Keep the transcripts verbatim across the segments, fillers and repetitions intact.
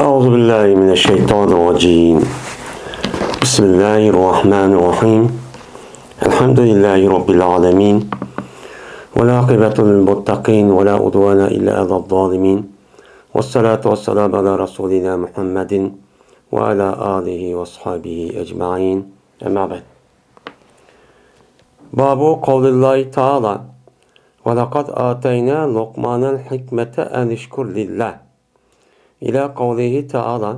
أعوذ بالله من الشيطان الرجيم. بسم الله الرحمن الرحيم. الحمد لله رب العالمين. والعاقبة للمتقين ولا عدوان إلا على الظالمين. والصلاة والسلام على رسولنا محمد وعلى آله وأصحابه أجمعين. أما بعد. باب قول الله تعالى: ولقد آتينا لقمان الحكمة أن اشكر لله. إلى قوله تعالى: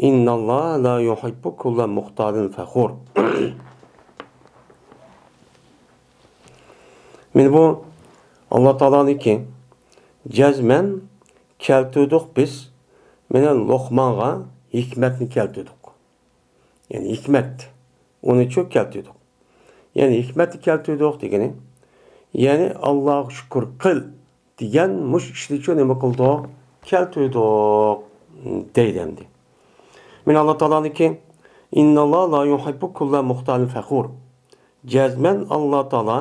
إن الله لا يحب كل مختال فخور. مانا بۇ ئاللا تائالانىڭكى، جەزمەن كەلتۈردۇق بىز، مانا لوقمانغا ھېكمەتنى كەلتۈردۇق. يەنى ھېكمەت، ئۇنىچۇ كەلتۈردۇق. يەنى ھېكمەتنى كەلتۈردۇق دېگىنى، يەنى ئاللاغا شۈكۈر قىل دېگەن مۇشۇ ئىشنىچۇ نېمە قىلدۇق؟ كەلتۈردۇق دەيدۇ ئەمدى. مانا ئاللا تائالانىڭكى، إن الله لا يحب كل مختال فخور. جەزمەن ئاللا تائالا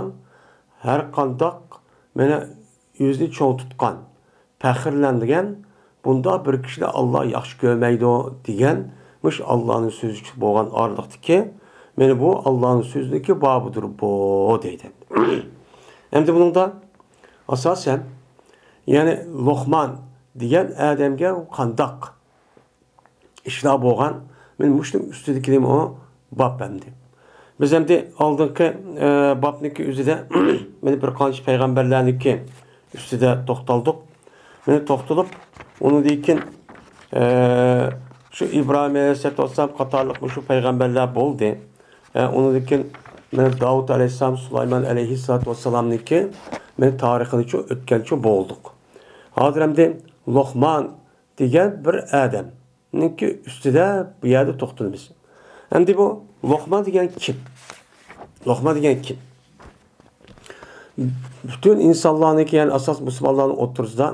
ھەر قانداق مانا ئۆزىنى چوڭ تۇتقان، پەخىرلەنگەن بۇنداق بىر كىشىنى ئاللا ياخشى كۆرمەيدۇ دېگەن مۇشۇ ئاللانىڭ سۆزى بولغان ئارىلىقتىكى، مانا بۇ ئاللانىڭ سۆزىنىڭكى بابىدۇر بۇ دەيدۇ. ئەمدى بۇنىڭدا ئاساسەن، يەنى لوقمان دېگەن ئادەمگە قانداق ئىشلار بولغان. مانا مۇشۇنىڭ ئۈستىدىكى نېمە ئۇ؟ باب ئەمدى. بىز ئەمدى ئالدىنقى، ئە، بابنىڭكى ئۆزىدە مانا بىر قانچە پەيغەمبەرلەرنىڭكى ئۈستىدە توختالدۇق. مانا توختىلىپ، ئۇنىڭدىن كېيىن، ئە، شۇ ئىبراھىم ئەلەيھىسسالاتۇ ۋەسسالام قاتارلىق مۇشۇ پەيغەمبەرلەر بولدى. ئە، ئۇنىڭدىن كېيىن مانا داۋۇت ئەلەيھىسسالام، سۇلايمان ئەلەيھىسسالاتۇ ۋەسسالامنىڭكى مانا تارىخىنىچۇ ئۆتكەنچۇ بولدۇق. ھازىر ئەمدى لوقمان دېگەن بىر ئادەمنىڭكى ئۈستىدە بۇ يەردە توختىلىمىز. ئەمدى بۇ لوقمان دېگەن كىم؟ لوقمان دېگەن كىم؟ پۈتۈن ئىنسانلارنىڭكى، يەنى ئاساس مۇسۇلمانلارنىڭ ئوتتۇرىسىدا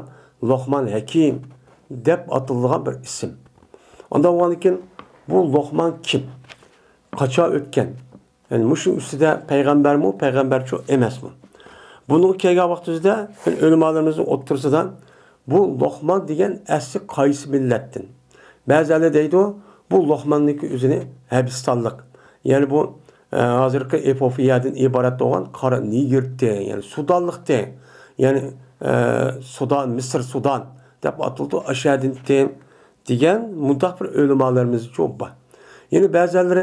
لوقمان ھەكىم دەپ ئاتىلىدىغان بىر ئىسىم. ئانداق بولغاندىن كېيىن بۇ لوقمان كىم؟ قاچان ئۆتكەن؟ يەنى مۇشۇ ئۈستىدە پەيغەمبەرمۇ، پەيغەمبەرچۇ ئەمەسمۇ؟ بۇنىڭغا كەلگەن ۋاقتىمىزدا ئۆلىمالىرىمىزنىڭ ئوتتۇرىسىدا بۇ لوقمان دېگەن ئەسلى قايسى مىللەتتىن؟ بەزىلەر دەيدۇ، بۇ لوقماننىڭكى ئۆزىنى ھەبىستانلىق. يەنى بۇ، ئە، ھازىرقى ئېفىئوپىيەدىن ئىبارەت بولغان قارا نېگىرتى، يەنى سۇدانلىقتى، يەنى، ئە، سۇدان، مىسىر سۇدان دەپ ئاتىلىدۇ، ئاشۇ يەردىنتى دېگەن مۇنداق بىر ئۆلىمالىرىمىزچۇ بار. يەنە بەزىلەر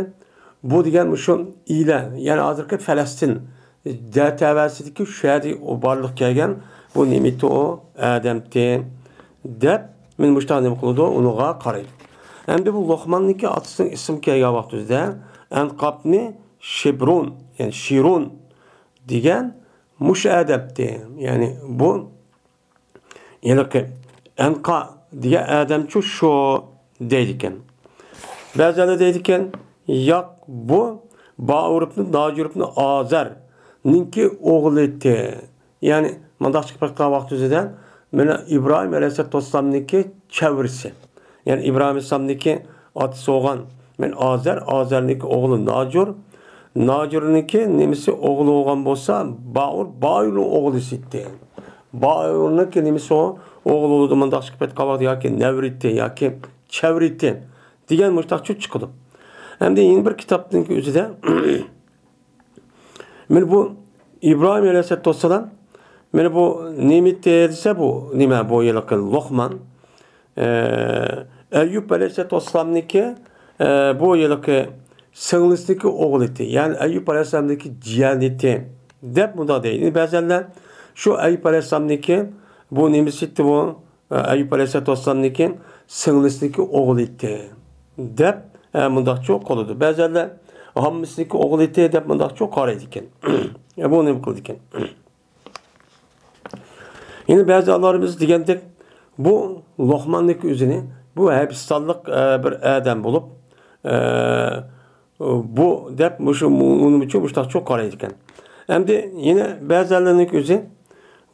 بۇ دېگەن مۇشۇ ئىلە، يەنى ھازىرقى پەلەستىن دەتەۋەسىدىكى شۇ يەردە بارلىققا كەلگەن بۇ نېمىتى ئۇ ئادەمتى دەپ، مانا مۇشۇنداق نېمە قىلىدۇ، ئۇنىڭغا قارايدۇ. ئەمدى بۇ لوقماننىڭكى ئاتىسىنىڭ ئىسمى كەلگەن ۋاقتىمىزدا ئەنقابنى شىبرۇن، يەنى شىرۇن دېگەن مۇشۇ ئادەمتى، يەنى بۇ ھېلىقى ئەنقا دېگەن ئادەمچۇ شۇ دەيدىكەن. بەزىلەر دەيدىكەن، ياق، بۇ باؤر ئىبنى ناجۇر ئىبنى ئازەرنىڭكى ئوغلىتى. يەنى مۇنداق چىقىپ قالغان ۋاقتى ئۆزىدە مانا ئىبراھىم ئەلەيھىسسالاتۇ ۋەسسالامنىڭكى چەۋرىسى. يەنى ئىبراھىم ئەلەيھىسسالامنىڭكى ئاتىسى بولغان مانا ئازەر، ئازەرنىڭكى ئوغلى ناجۇر، ناجۇرنىڭكى نېمىسى ئوغلى بولغان بولسا، باؤر، باؤرنىڭ ئوغلىسى ئىدى. باؤرنىڭكى نېمىسى ئۇ؟ ئوغلى بولىدۇ، مۇنداق چىقىپ كەتكەن ۋاقىتتا ياكى نەۋرىتى ياكى چەۋرىتى دېگەن مۇشۇنداقچۇ چىقىدۇ. ئەمدى يەنە بىر كىتابنىڭكى ئۆزىدە مانا بۇ ئىبراھىم ئەلەيھىسسالاتۇ ۋەسسالام، مانا بۇ نېمىتى دېسە، بۇ نېمە، بۇ ھېلىقى لوقمان، ئە، ئەييۇب ئەلەيھىسسالاتۇ ۋەسسالامنىڭكى، ئە، بۇ ھېلىقى سىڭلىسىنىڭكى ئوغلىتى، يەنى ئەييۇب ئەلەيھىسسالامنىڭكى جىيەنىتى دەپ مۇنداق دەيدۇ. بەزىلەر شۇ ئەييۇب ئەلەيھىسسالامنىڭكى بۇ نېمىسى ئىدى بۇ؟ ئەييۇب ئەلەيھىسسالاتۇ ۋەسسالامنىڭكى سىڭلىسىنىڭكى ئوغلىتى دەپ، ئە، مۇنداقچۇ قىلىدۇ. بەزىلەر ھاممىسىنىڭكى ئوغلىتى دەپ مۇنداقچۇ قارايدىكەن. ئە، بۇ نېمە قىلىدىكەن؟ يەنە بەزى ئالىملىرىمىز دېگەندەك، بۇ لوقماننىڭكى ئۆزىنى، بۇ ھەبىستانلىق، ئە، بىر ئادەم بولۇپ، ئە، بۇ دەپ مۇشۇ، ئۇنىڭ ئۈچۈن مۇشۇنداقچۇ قارايدىكەن. ئەمدى يەنە بەزىلەرنىڭكى ئۆزى،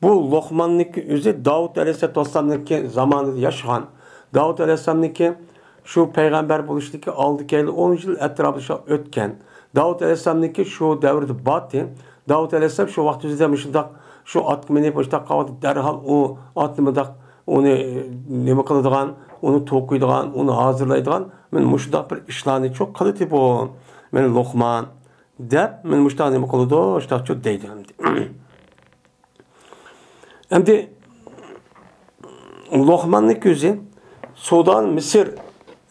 بۇ لوقماننىڭكى ئۆزى داۋۇت ئەلەيھىسسالاتۇ ۋەسسالامنىڭكى زامانىدا ياشىغان. داۋۇت ئەلەيھىسسالامنىڭكى شۇ پەيغەمبەر بولۇشتىكى ئالدى كەينى ئون يىل ئەتراپىدا شۇ ئۆتكەن. داۋۇت ئەلەيھىسسالامنىڭكى شۇ دەۋردە بارتى. داۋۇت ئەلەيھىسسالام شۇ ۋاقىت ئۆزىدە مۇشۇنداق، شۇ ئاتقا مىنىپ مۇشۇنداق قالغاندا، دەرھال ئۇ ئاتنى مۇنداق، ئۇنى نېمە قىلىدىغان، ئۇنى توقۇيدىغان، ئۇنى ھازىرلايدىغان، مانا مۇشۇنداق بىر ئىشلارنىچۇ قىلىتى بۇ، مانا لوقمان، دەپ، مانا مۇشۇنداق نېمە قىلىدۇ، مۇشۇنداقچۇ دەيدۇ ئەمدى. ئەمدى لوقماننىڭ ئۆزى سۇدان، مىسىر،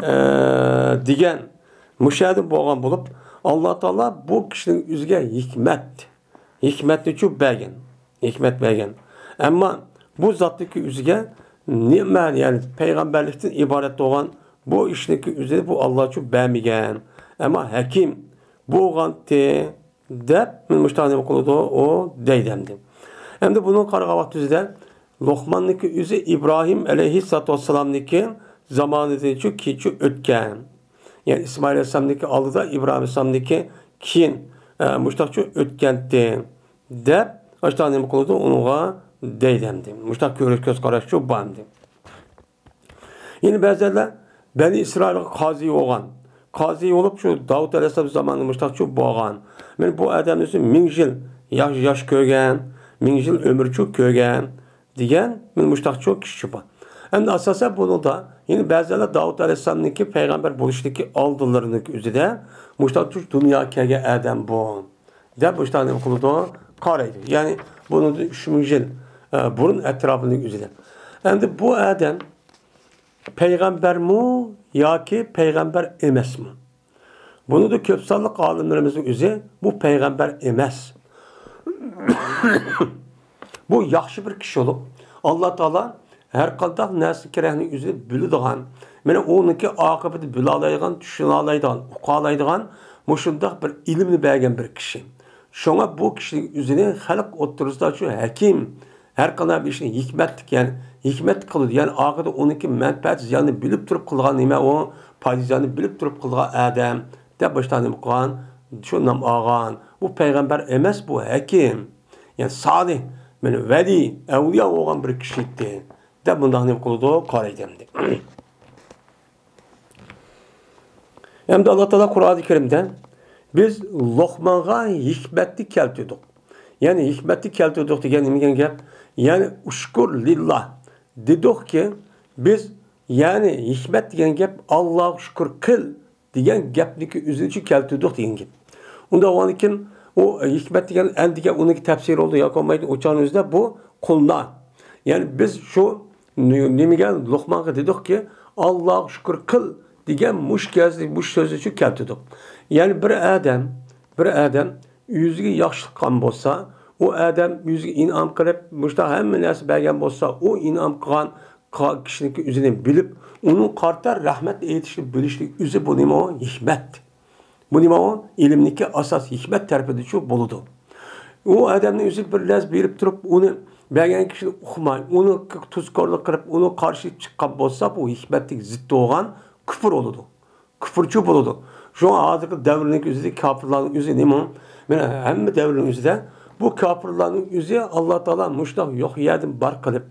ئە، دېگەن مۇشۇ يەردە بولغان بولۇپ، ئاللا تائالا بۇ كىشىنىڭ ئۆزىگە ھېكمەت، ھېكمەتنىچۇ بەرگەن، ھېكمەت بەرگەن. ئەمما بۇ زاتنىڭكى ئۆزىگە نېمە، يەنى پەيغەمبەرلىكتىن ئىبارەت بولغان بۇ ئىشنىڭكى ئۆزىنى بۇ ئاللاچۇ بەرمىگەن. ئەمما ھەكىم بولغانتى، دەپ، مانا مۇشۇنداق نېمە قىلىدۇ، ئۇ دەيدۇ ئەمدى. ئەمدى بۇنىڭغا قارىغان ۋاقتىمىزدا لوقماننىڭكى ئۆزى ئىبراھىم ئەلەيھىسسالاتۇ ۋەسسالامنىڭكى زامانىدىنچۇ كېيىنچۇ ئۆتكەن. يەنى ئىسمائىل ئەلەيھىسسالامنىڭكى ئالدىدا ئىبراھىم ئەلەيھىسسالامنىڭكى كېيىن، ئە، مۇشۇنداقچۇ ئۆتكەنتى، دەپ، مۇشۇنداق نېمە قىلىدۇ، ئۇنىڭغا دەيدۇ ئەمدى. مۇشۇنداق كۆرۈش، كۆز قاراشچۇ بار ئەمدى. يەنە بەزىلەر بەنى ئىسرائىلغا قازى بولغان. قازى بولۇپ، شۇ داۋۇت ئەلەيھىسسالام زامانىدا مۇشۇنداقچۇ بولغان. مانا بۇ ئادەمنىڭ ئۆزى مىڭ يىل ياش، ياش كۆرگەن، مىڭ يىل ئۆمۈرچۇ كۆرگەن دېگەن، مانا مۇشۇنداقچۇ كىشىچۇ بار. ئەمدى ئاساسەن بۇنىڭدا، يەنە بەزىلەر داۋۇت ئەلەيھىسسالامنىڭكى پەيغەمبەر بولۇشتىكى ئالدىلىرىنىڭكى ئۆزىدە مۇشۇنداقچۇ دۇنياغا كەلگەن ئادەم بۇ، دەپ مۇشۇنداق نېمە قىلىدۇ، قارايدۇ. يەنى بۇنىڭدىن ئۈچ مىڭ يىل، ئە، بۇرۇن ئەتراپىنىڭ ئۆزىدە. ئەمدى بۇ ئادەم پەيغەمبەرمۇ ياكى پەيغەمبەر ئەمەسمۇ؟ بۇنىڭدا كۆپ سانلىق ئالىملىرىمىزنىڭ ئۆزى بۇ پەيغەمبەر ئەمەس. بۇ ياخشى بىر كىشى بولۇپ، ئاللا تائالا ھەر قانداق نەرسە كېرەكنى ئۆزى بىلىدىغان، مانا ئۇنىڭكى ئاقىۋىتىنى بىلالايدىغان، چۈشىنالايدىغان، ئۇقالايدىغان مۇشۇنداق بىر ئىلىمنى بەرگەن بىر كىشى. شۇڭا بۇ كىشىنىڭ ئۆزىنى خەلق ئوتتۇرىسىدا شۇ ھەكىم، ھەر قانداق بىر ئىشنى ھېكمەتلىك، يەنى ھېكمەتلىك قىلىدۇ. يەنى ئاخىرىدا ئۇنىڭكى مەنپەئەت زىيانىنى بىلىپ تۇرۇپ قىلغان نېمە ئۇ، پايدا زىيانىنى بىلىپ تۇرۇپ قىلغان ئادەم، دەپ مۇشۇنداق نېمە قىلغان، شۇ نام ئالغان. بۇ پەيغەمبەر ئەمەس، بۇ ھەكىم. يەنى سالىھ، مانا ۋەلىي، ئەۋلىيا بولغان بىر كىشى ئىدى، دەپ مۇنداق نېمە قىلىدۇ، قارايدۇ ئەمدى. ئەمدى ئاللا تائالا قۇرئانى كەرىمدە، «بىز لوقمانغا ھېكمەتنى كەلتۈردۇق.» يەنى ھېكمەتنى كەلتۈردۇق دېگەن نېمە دېگەن گەپ؟ يەنى «ئۇشكۇر لىللا» دېدۇقكى، بىز، يەنى ھېكمەت دېگەن گەپ «ئاللاغا شۈكۈر قىل» دېگەن گەپنىكى ئۆزىنىچۇ كەلتۈردۇق دېگەن گەپ. ئۇنداق بولغاندىكىن ئۇ ھېكمەت دېگەن ئەندىگە ئۇنىڭكى تەپسىرى بولىدۇ ياكى بولمايدۇ، ئۇ چاغنىڭ ئۆزىدە بۇ قۇلنا. يەنى بىز شۇ نېمىگە، لوقمانغا دېدۇقكى، «ئاللاغا شۈكۈر قىل» دېگەن مۇشۇ گەزنى، مۇشۇ سۆزنىچۇ كەلتۈردۇق. يەنى بىر ئادەم، بىر ئادەم ئۆزىگە ياخشىلىق قىلغان بولسا، ئۇ ئادەم ئۆزىگە ئىنئام قىلىپ، مۇشۇنداق ھەممە نەرسە بەرگەن بولسا، ئۇ ئىنئام قىلغان قا-، كىشىنىڭكى ئۆزىنى بىلىپ، ئۇنىڭغا قارىتا رەھمەت ئېيتىشنى بىلىشنىڭ ئۆزى بۇ نېمە ئۇ؟ ھېكمەت. بۇ نېمە ئۇ؟ ئىلىمنىڭكى ئاساس ھېكمەت تەرىپىدىچۇ بولىدۇ. ئۇ ئادەمنىڭ ئۆزى بىر نەرسە بېرىپ تۇرۇپ، ئۇنى بەرگەن كىشىنى ئۇقماي، ئۇنى تۇزكورلۇق قىلىپ، ئۇنىڭغا قارشى چىققان بولسا، بۇ ھېكمەتلىك زىت بولغان كۇپۇر بولىدۇ. كۇپۇرچۇ بولىدۇ. شۇڭا ھازىرقى دەۋرنىڭ ئۆزىدە كاپىرلارنىڭ ئۆزى نېمە؟ مانا ھەممە دەۋرنىڭ ئۆزىدە بۇ كاپىرلارنىڭ ئۆزى ئاللا تائالا مۇشۇنداق يوق يەردىن بار قىلىپ،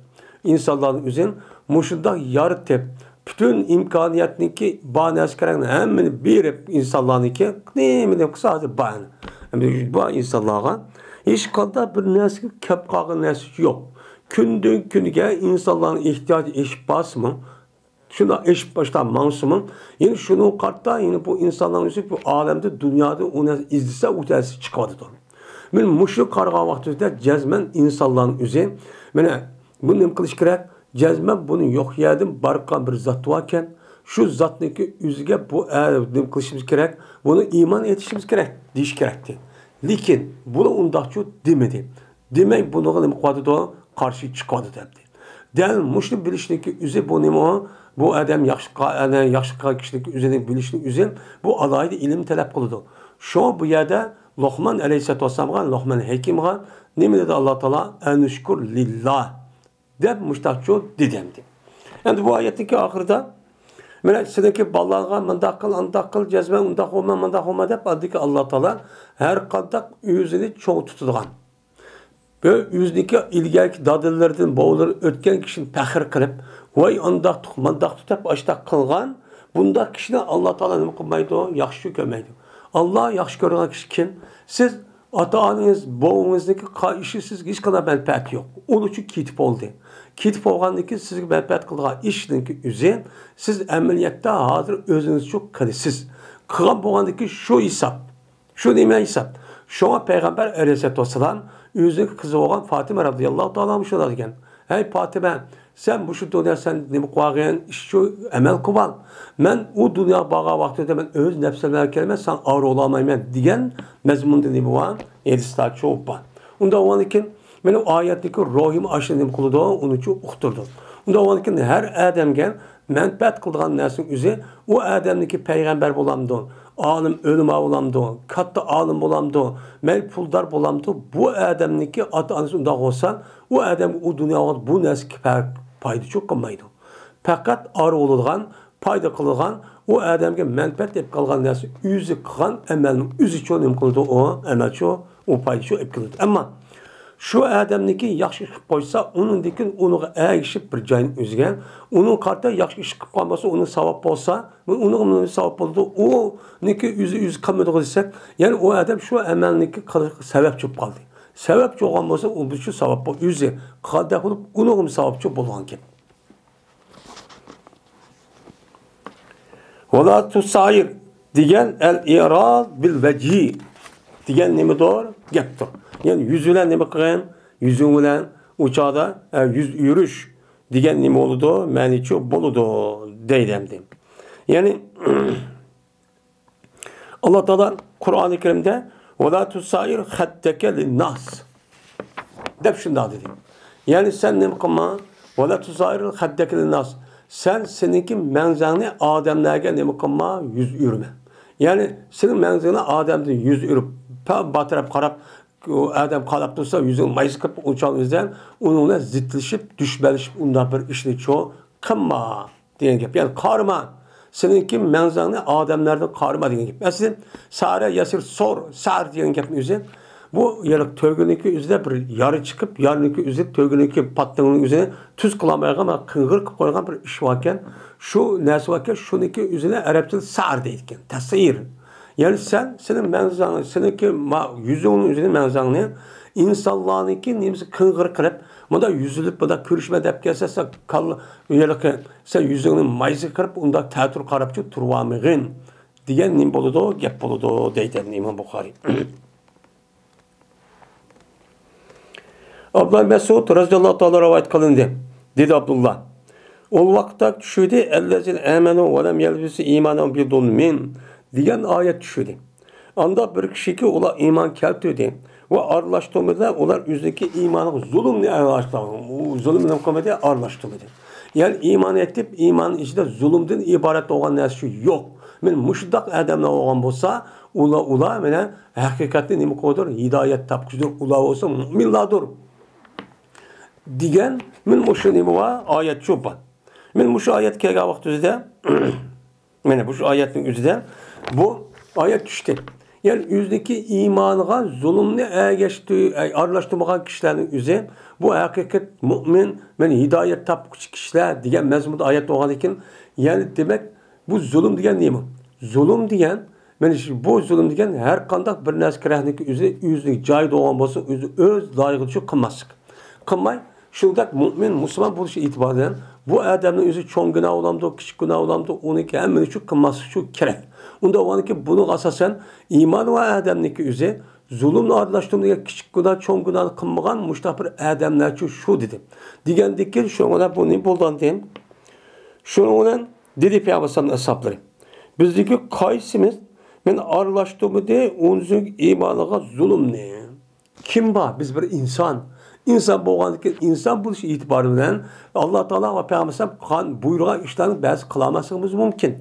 ئىنسانلارنىڭ ئۆزىنى مۇشۇنداق يارىتىپ، پۈتۈن ئىمكانىيەتنىڭكى بار نەرسە كېرەكنى ھەممىنى بېرىپ، ئىنسانلارنىڭكى نېمىنى قىلسا ھازىر بار. ئەمدى بۇ ئىنسانلارغا ھېچقانداق بىر نەرسىگە كەپ قالغان نەرسە يوق. كۈندىن كۈنگە ئىنسانلارنىڭ ئېھتىياجى ئېشىپ بارسىمۇ، شۇنداق ئېشىپ باشلاپ ماڭسىمۇ، يەنە شۇنىڭغا قارىتا، يەنە بۇ ئىنسانلارنىڭ ئۆزى بۇ ئالەمدە، دۇنيادا ئۇ نەرسە ئىزدىسە، ئۇ نەرسە چىقىۋاتىدۇ. مانا مۇشۇ قارىغان ۋاقتىمىزدا جەزمەن ئىنسانلارنىڭ ئۆزى، مانا بۇ نېمە قىلىش كېرەك؟ جەزمەن بۇنى يوق يەردىن بارقان بىر زات باركەن، شۇ زاتنىڭكى ئۆزىگە بۇ ئە-، نېمە قىلىشىمىز كېرەك؟ بۇنى ئىمان ئېيتىشىمىز كېرەك، دېيىش كېرەكتى. لېكىن بۇلار ئۇنداقچۇ دېمىدى. دېمەي، بۇنىڭغا نېمە قىلىۋاتىدۇ؟ قارشى چىقىۋاتىدۇ ئەمدى. دەل مۇشۇنى بىلىشنىڭكى ئۆزى بۇ نېمە؟ بۇ ئادەم ياخشى قا-، ئەنە، ياخشى قىلغان كىشىنىڭكى ئۆزىنى بىلىشنىڭ ئۆزى بۇ ئالاھىدە ئىلىم تەلەپ قىلىدۇ. شۇڭا بۇ يەردە لوقمان ئەلەيھىسسالاتۇ ۋەسسالامغا، لوقمان ھەكىمغا نېمە دېدى ئاللا تائالا؟ «ئەنۇشكۇر لىللا» دەپ مۇشتاقچۇ دېدى ئەمدى. ئەمدى بۇ ئايەتنىڭكى ئاخىرىدا، مانا سېنىڭكى بالىلارغا مۇنداق قىل، ئانداق قىل، جەزمەن ئۇنداق بولما، مۇنداق بولما دەپ ئالدىكى ئاللا تائالا ھەر قانداق ئۆزىنى چوڭ تۇتىدىغان، بۇ ئۆزىنىڭكى ئىلگەركى دادىلىرىدىن، بوۋىلىرى ئۆتكەن كىشىنى پەخىر قىلىپ، ۋاي ئانداقتۇق، مانداقتۇق دەپ ئاشتاق قىلغان، بۇنداق كىشىنى ئاللا تائالا نېمە قىلمايدۇ؟ ياخشى كۆرمەيدۇ. ئاللا ياخشى كۆرىدىغان كىشى كىم؟ سىز ئاتا-ئانىڭىز، بوۋىڭىزنىڭكى قا-، ئىشى سىزگە ھېچقانداق مەنپەئەتى يوق. ئۇلىچۇ كېتىپ بولدى. كېتىپ بولغاندىن كېيىن سىزگە مەنپەئەت قىلىدىغان ئىشنىڭكى ئۆزى، سىز ئەمەلىيەتتە ھازىر ئۆزىڭىزچۇ قىلىسىز. قىلغان بولغاندىن كېيىن شۇ ھېساب. شۇ نېمە ھېساب؟ شۇڭا پەيغەمبەر ئەلەيھىسسالاتۇ ۋەسسالام ئۆزىنىڭ قىزى بولغان فاتىمە رەزىياللاھۇ تائالا ئەنھا شۇنداق دېگەن: «ھەي پاتىمە، سەن مۇشۇ دۇنيا سەن نېمە قىلغىن، ئىشچۇ ئەمەل قىلىۋال. مەن ئۇ دۇنياغا بارغان ۋاقتىمدا مەن ئۆز نەپسىم بىلەن كېلىمەن، ساڭا ئاۋارە بولالمايمەن» دېگەن مەزمۇندا نېمە بار؟ ھەدىسلەرچۇ بار. ئۇنداق بولغاندىن كېيىن مېنىڭ ئايەتتىكى روھىم ئاشۇ نېمە قىلىدۇ، ئۇنىچۇ ئۇقتۇرىدۇ. ئۇنداق بولغاندىن كېيىن ھەر ئادەمگە مەنپەئەت قىلىدىغان نەرسىنىڭ ئۆزى ئۇ ئادەمنىڭكى پەيغەمبەر بولامدۇ، ئالىم ئۆلىما بولامدۇ، كاتتا ئالىم بولامدۇ، مەيلى پۇلدار بولامدۇ، بۇ ئادەمنىڭكى ئاتا-ئانىسى ئۇنداق بولسا، ئۇ ئادەمگە ئۇ دۇنيا بۇ نەرسە پايدىچۇ قىلمايدۇ. پەقەت ئارا بولىدىغان، پايدا قىلىدىغان، ئۇ ئادەمگە مەنپەئەت ئېلىپ قالغان نەرسە ئۆزى قىلغان ئەمەلنىڭ ئۆزىچۇ نېمە قىلىدۇ، ئۇ ئەمەلچۇ، ئۇ پايدىچۇ ئېلىپ كېلىدۇ. ئەمما شۇ ئادەمنىڭكى ياخشى ئىش قىلىپ قويسا، ئۇنىڭدىن كېيىن ئۇنىڭغا ئەگىشىپ بىر جاينى ئۆزگەن، ئۇنىڭغا قارىتا ياخشى ئىش قىلىپ قالمىسا، ئۇنىڭ ساۋاب بولسا، ئۇنىڭغا ساۋاب بولىدۇ. ئۇنىڭكى ئۆزى، ئۆزى قىلمىدىغۇ دېسەك، يەنى ئۇ ئادەم شۇ ئەمەلنىڭكى قىلىشقا سەۋەبچى بولۇپ قالدى. سەۋەبچى بولغان بولسا، ئۇ شۇ ساۋاب بۇ ئۆزى قىلغاندەك بولۇپ، ئۇنىڭغىمۇ ساۋابچى بولغان گەپ. «ۋەلا تۇسائىر» دېگەن «ئەل ئىراز بىل ۋەجھى» دېگەن نېمىدۇر؟ گەپتۇر. يەنى يۈز بىلەن نېمە قىلغىن؟ يۈزۈڭ بىلەن ئۇ چاغدا، ئە، يۈز ئۆرۈش دېگەن نېمە بولىدۇ؟ مەنىچۇ بولىدۇ دەيدۇ ئەمدى. يەنى ئاللا تائالا قۇرئانى كەرىمدە «ۋەلا تۇسائىر خەددەكە لىنناس» دەپ شۇنداق دېدى. يەنى سەن نېمە قىلما؟ «ۋەلا تۇسائىر خەددەكە لىنناس». سەن سېنىڭكى مەڭزەڭنى ئادەملەرگە نېمە قىلما؟ يۈز ئۆرمە. يەنى سېنىڭ مەڭزىڭنى ئادەمدىن يۈز ئۆرۈپ، پا-، باتىراپ قاراپ، ئۇ ئادەم قالاپ تۇرسا، يۈزىنى مايسا قىلىپ، ئۇ چاغ ئۆزىدىن ئۇنىڭ بىلەن زىتلىشىپ، دۈشمەنلىشىپ، ئۇنداق بىر ئىشنى چۇ قىلما. دېگەن گەپ. يەنى قارىما. سېنىڭكى مەڭزەڭنى ئادەملەردىن قارىما دېگەن گەپ. ئەسلى سارە يەسىر سور، سار دېگەن گەپنىڭ ئۆزى، بۇ يەنە تۆگىنىڭكى ئۆزىدە بىر يارا چىقىپ، يارىنىڭكى ئۆزى، تۆگىنىڭكى پاتتىڭنىڭ ئۆزىنى تۈز قىلالمايدىغان، قىڭغىر قىلىپ قويغان بىر ئىش باركەن. شۇ نەرسە باركەن، شۇنىڭكى ئۆزىنى ئەرەبچىدە سار دەيدىكەن. تەسىر. يەنى سەن، سېنىڭ مەڭزەڭ، سېنىڭكى ما-، يۈزۈڭنىڭ ئۆزىنى، مەڭزەڭنى ئىنسانلارنىڭكى نېمىسى قىڭغىر قىلىپ، مۇنداق يۈزلىنىپ، مۇنداق كۆرۈشمە دەپ كەلسە، سەن كاللا، ھېلىقى، سەن يۈزۈڭنى مايسا قىلىپ، ئۇنداق تەتۈر قاراپچۇ تۇرۇۋالمىغىن، دېگەن نېمە بولىدۇ؟ گەپ بولىدۇ، دەيدۇ ئىمام بۇخارىي. ئابدۇللا مەسئۇد رەزىياللاھۇ تائالا رىۋايەت قىلىندى. دېدى ئابدۇللا: ئۇ ۋاقىتتا چۈشىدى، «ئەللەزىنە ئامەنۇ ۋە لەم يەلبىسۇ ئىمانەھۇم بىزۇلمىن» دېگەن ئايەت چۈشىدى. ئاندا بىر كىشىكى ئۇلار ئىمان كەلتۈردى ۋە ئارىلاشتۇرمىدى، ئۇلار ئۆزىنىڭكى ئىمانىغا زۇلۇمنى ئارىلاشتۇردى. ئۇ زۇلۇم نېمە قىلمىدى؟ ئارىلاشتۇرمىدى. يەنى ئىمان ئېيتىپ، ئىمان ئىچىدە زۇلۇمدىن ئىبارەت بولغان نەرسە يوق. مانا مۇشۇنداق ئادەملەر بولغان بولسا، ئۇلار، ئۇلار مانا ھەقىقەتنى نېمە قىلىدۇ؟ ھىدايەت تاپقۇچىدۇر، ئۇلار بولسا مۇئمىنلاردۇر. دېگەن، مانا مۇشۇ نېمە بار؟ ئايەت شۇ بار. مانا مۇشۇ ئايەت كەلگەن ۋاقتىمىزدا، مانا مۇشۇ ئايەتنىڭ ئۆزىدە بۇ ئايەت چۈشتى. يەنى ئۆزىنىڭكى ئىمانىغا زۇلۇمنى ئەگەشتۈ-، ئەي، ئارىلاشتۇرمىغان كىشىلەرنىڭ ئۆزى، بۇ ھەقىقىي مۇئمىن، مانا ھىدايەت تاپقۇچى كىشىلەر دېگەن مەزمۇندا ئايەت بولغاندىكىن، يەنى دېمەك، بۇ زۇلۇم دېگەن نېمە؟ زۇلۇم دېگەن، مانا شۇ، بۇ زۇلۇم دېگەن ھەر قانداق بىر نەرسە كېرەكلىكى ئۆزى، ئۆزىنىڭ جايىدا بولغان بولسا، ئۆزى ئۆز لايىقىچە قىلماسلىق. قىلماي، شۇنداق مۇئمىن، مۇسۇلمان بولۇش ئېتىبارى بىلەن بۇ ئادەمنىڭ ئۆزى چوڭ گۇناھ بولامدۇ، كىچىك گۇناھ بولامدۇ، ئۇنىڭكى ھەممىنى شۇ قىلماسلىق شۇ كېرەك. ئۇنداق بولغاندىكىن بۇنىڭغا ئاساسەن ئىمان ۋە ئادەمنىڭكى ئۆزى زۇلۇمنى ئارىلاشتۇرمىدى دېگەن، كىچىك گۇناھ، چوڭ گۇناھنى قىلمىغان مۇشۇنداق بىر ئادەملەرچۇ شۇ دېدى. دېگەندىكىن شۇنىڭ بىلەن بۇ نېمە بولدى ئەمدى؟ شۇنىڭ بىلەن دېدى پەيغەمبەر ئەلەيھىسسالامنىڭ ئەسھابلىرى: بىزدىكى قايسىمىز مانا ئارىلاشتۇرمىدى ئۇنىڭ ئىمانىغا زۇلۇمنى؟ كىم بار؟ بىز بىر ئىنسان. ئىنسان بولغاندىكىن، ئىنسان بولۇش ئېتىبارى بىلەن ئاللا تائالا ۋە پەيغەمبەر ئەلەيھىسسالام قان-، بۇيرۇغان ئىشلارنى بەزى قىلالماسلىقىمىز مۇمكىن.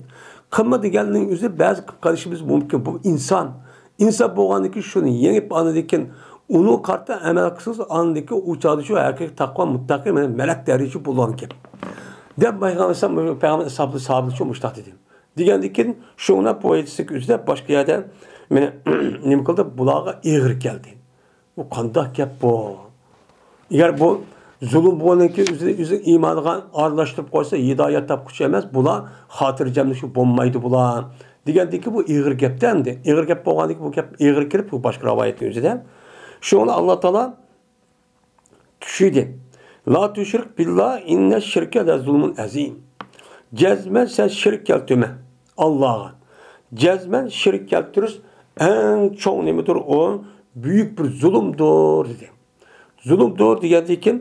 قىلما دېگەننىڭ ئۆزى بەزى قىلىپ قېلىشىمىز مۇمكىن. بۇ ئىنسان. ئىنسان بولغاندىكىن شۇنى يېڭىپ، ئاندىن كېيىن ئۇنىڭغا قارىتا ئەمەل قىلسىڭىز، ئاندىن كېيىن ئۇ چاغدا شۇ ھەقىقىي تەقۋا مۇتتەقىي مەلەك دەرىجىسى بولىدىكەن. دەپ پەيغەمبەر ئەلەيھىسسالام، پەيغەمبەر ئەسھابلىرى، ساھابىلەر شۇ مۇشۇنداق دېدى. دېگەندىكىن، شۇڭا بۇ ھەدىسنىڭ ئۆزىدە باشقا يەردە مانا نېمە قىلدى؟ بۇلارغا ئېغىر كەلدى. بۇ قانداق گەپ بۇ؟ ئەگەر بۇ زۇلۇم بولغاندىكىن ئۆزىنى، ئۆزىنىڭ ئىمانىغا ئارىلاشتۇرۇپ قويسا، ھىدايەت تاپقۇچى ئەمەس، بۇلار خاتىرجەملىشىپ بولمايدۇ بۇلار. دېگەندىكى بۇ ئېغىر گەپتە ئەمدى. ئېغىر گەپ بولغاندىكى بۇ گەپ ئېغىر كىرىپ بۇ باشقا رىۋايەتنىڭ ئۆزىدە. شۇڭا ئاللا تائالا چۈشىدى. لا تۇشرىك بىللا ئىننە شىركە لە زۇلمۇن ئەزىم. جەزمەن سەن شىرك كەلتۈرمە ئاللاغا. جەزمەن شىرك كەلتۈرۈش ئەڭ چوڭ نېمىدۇر، ئۇ بۈيۈك بىر زۇلۇمدۇر دېدى. زۇلۇمدۇر دېگەندىن كېيىن،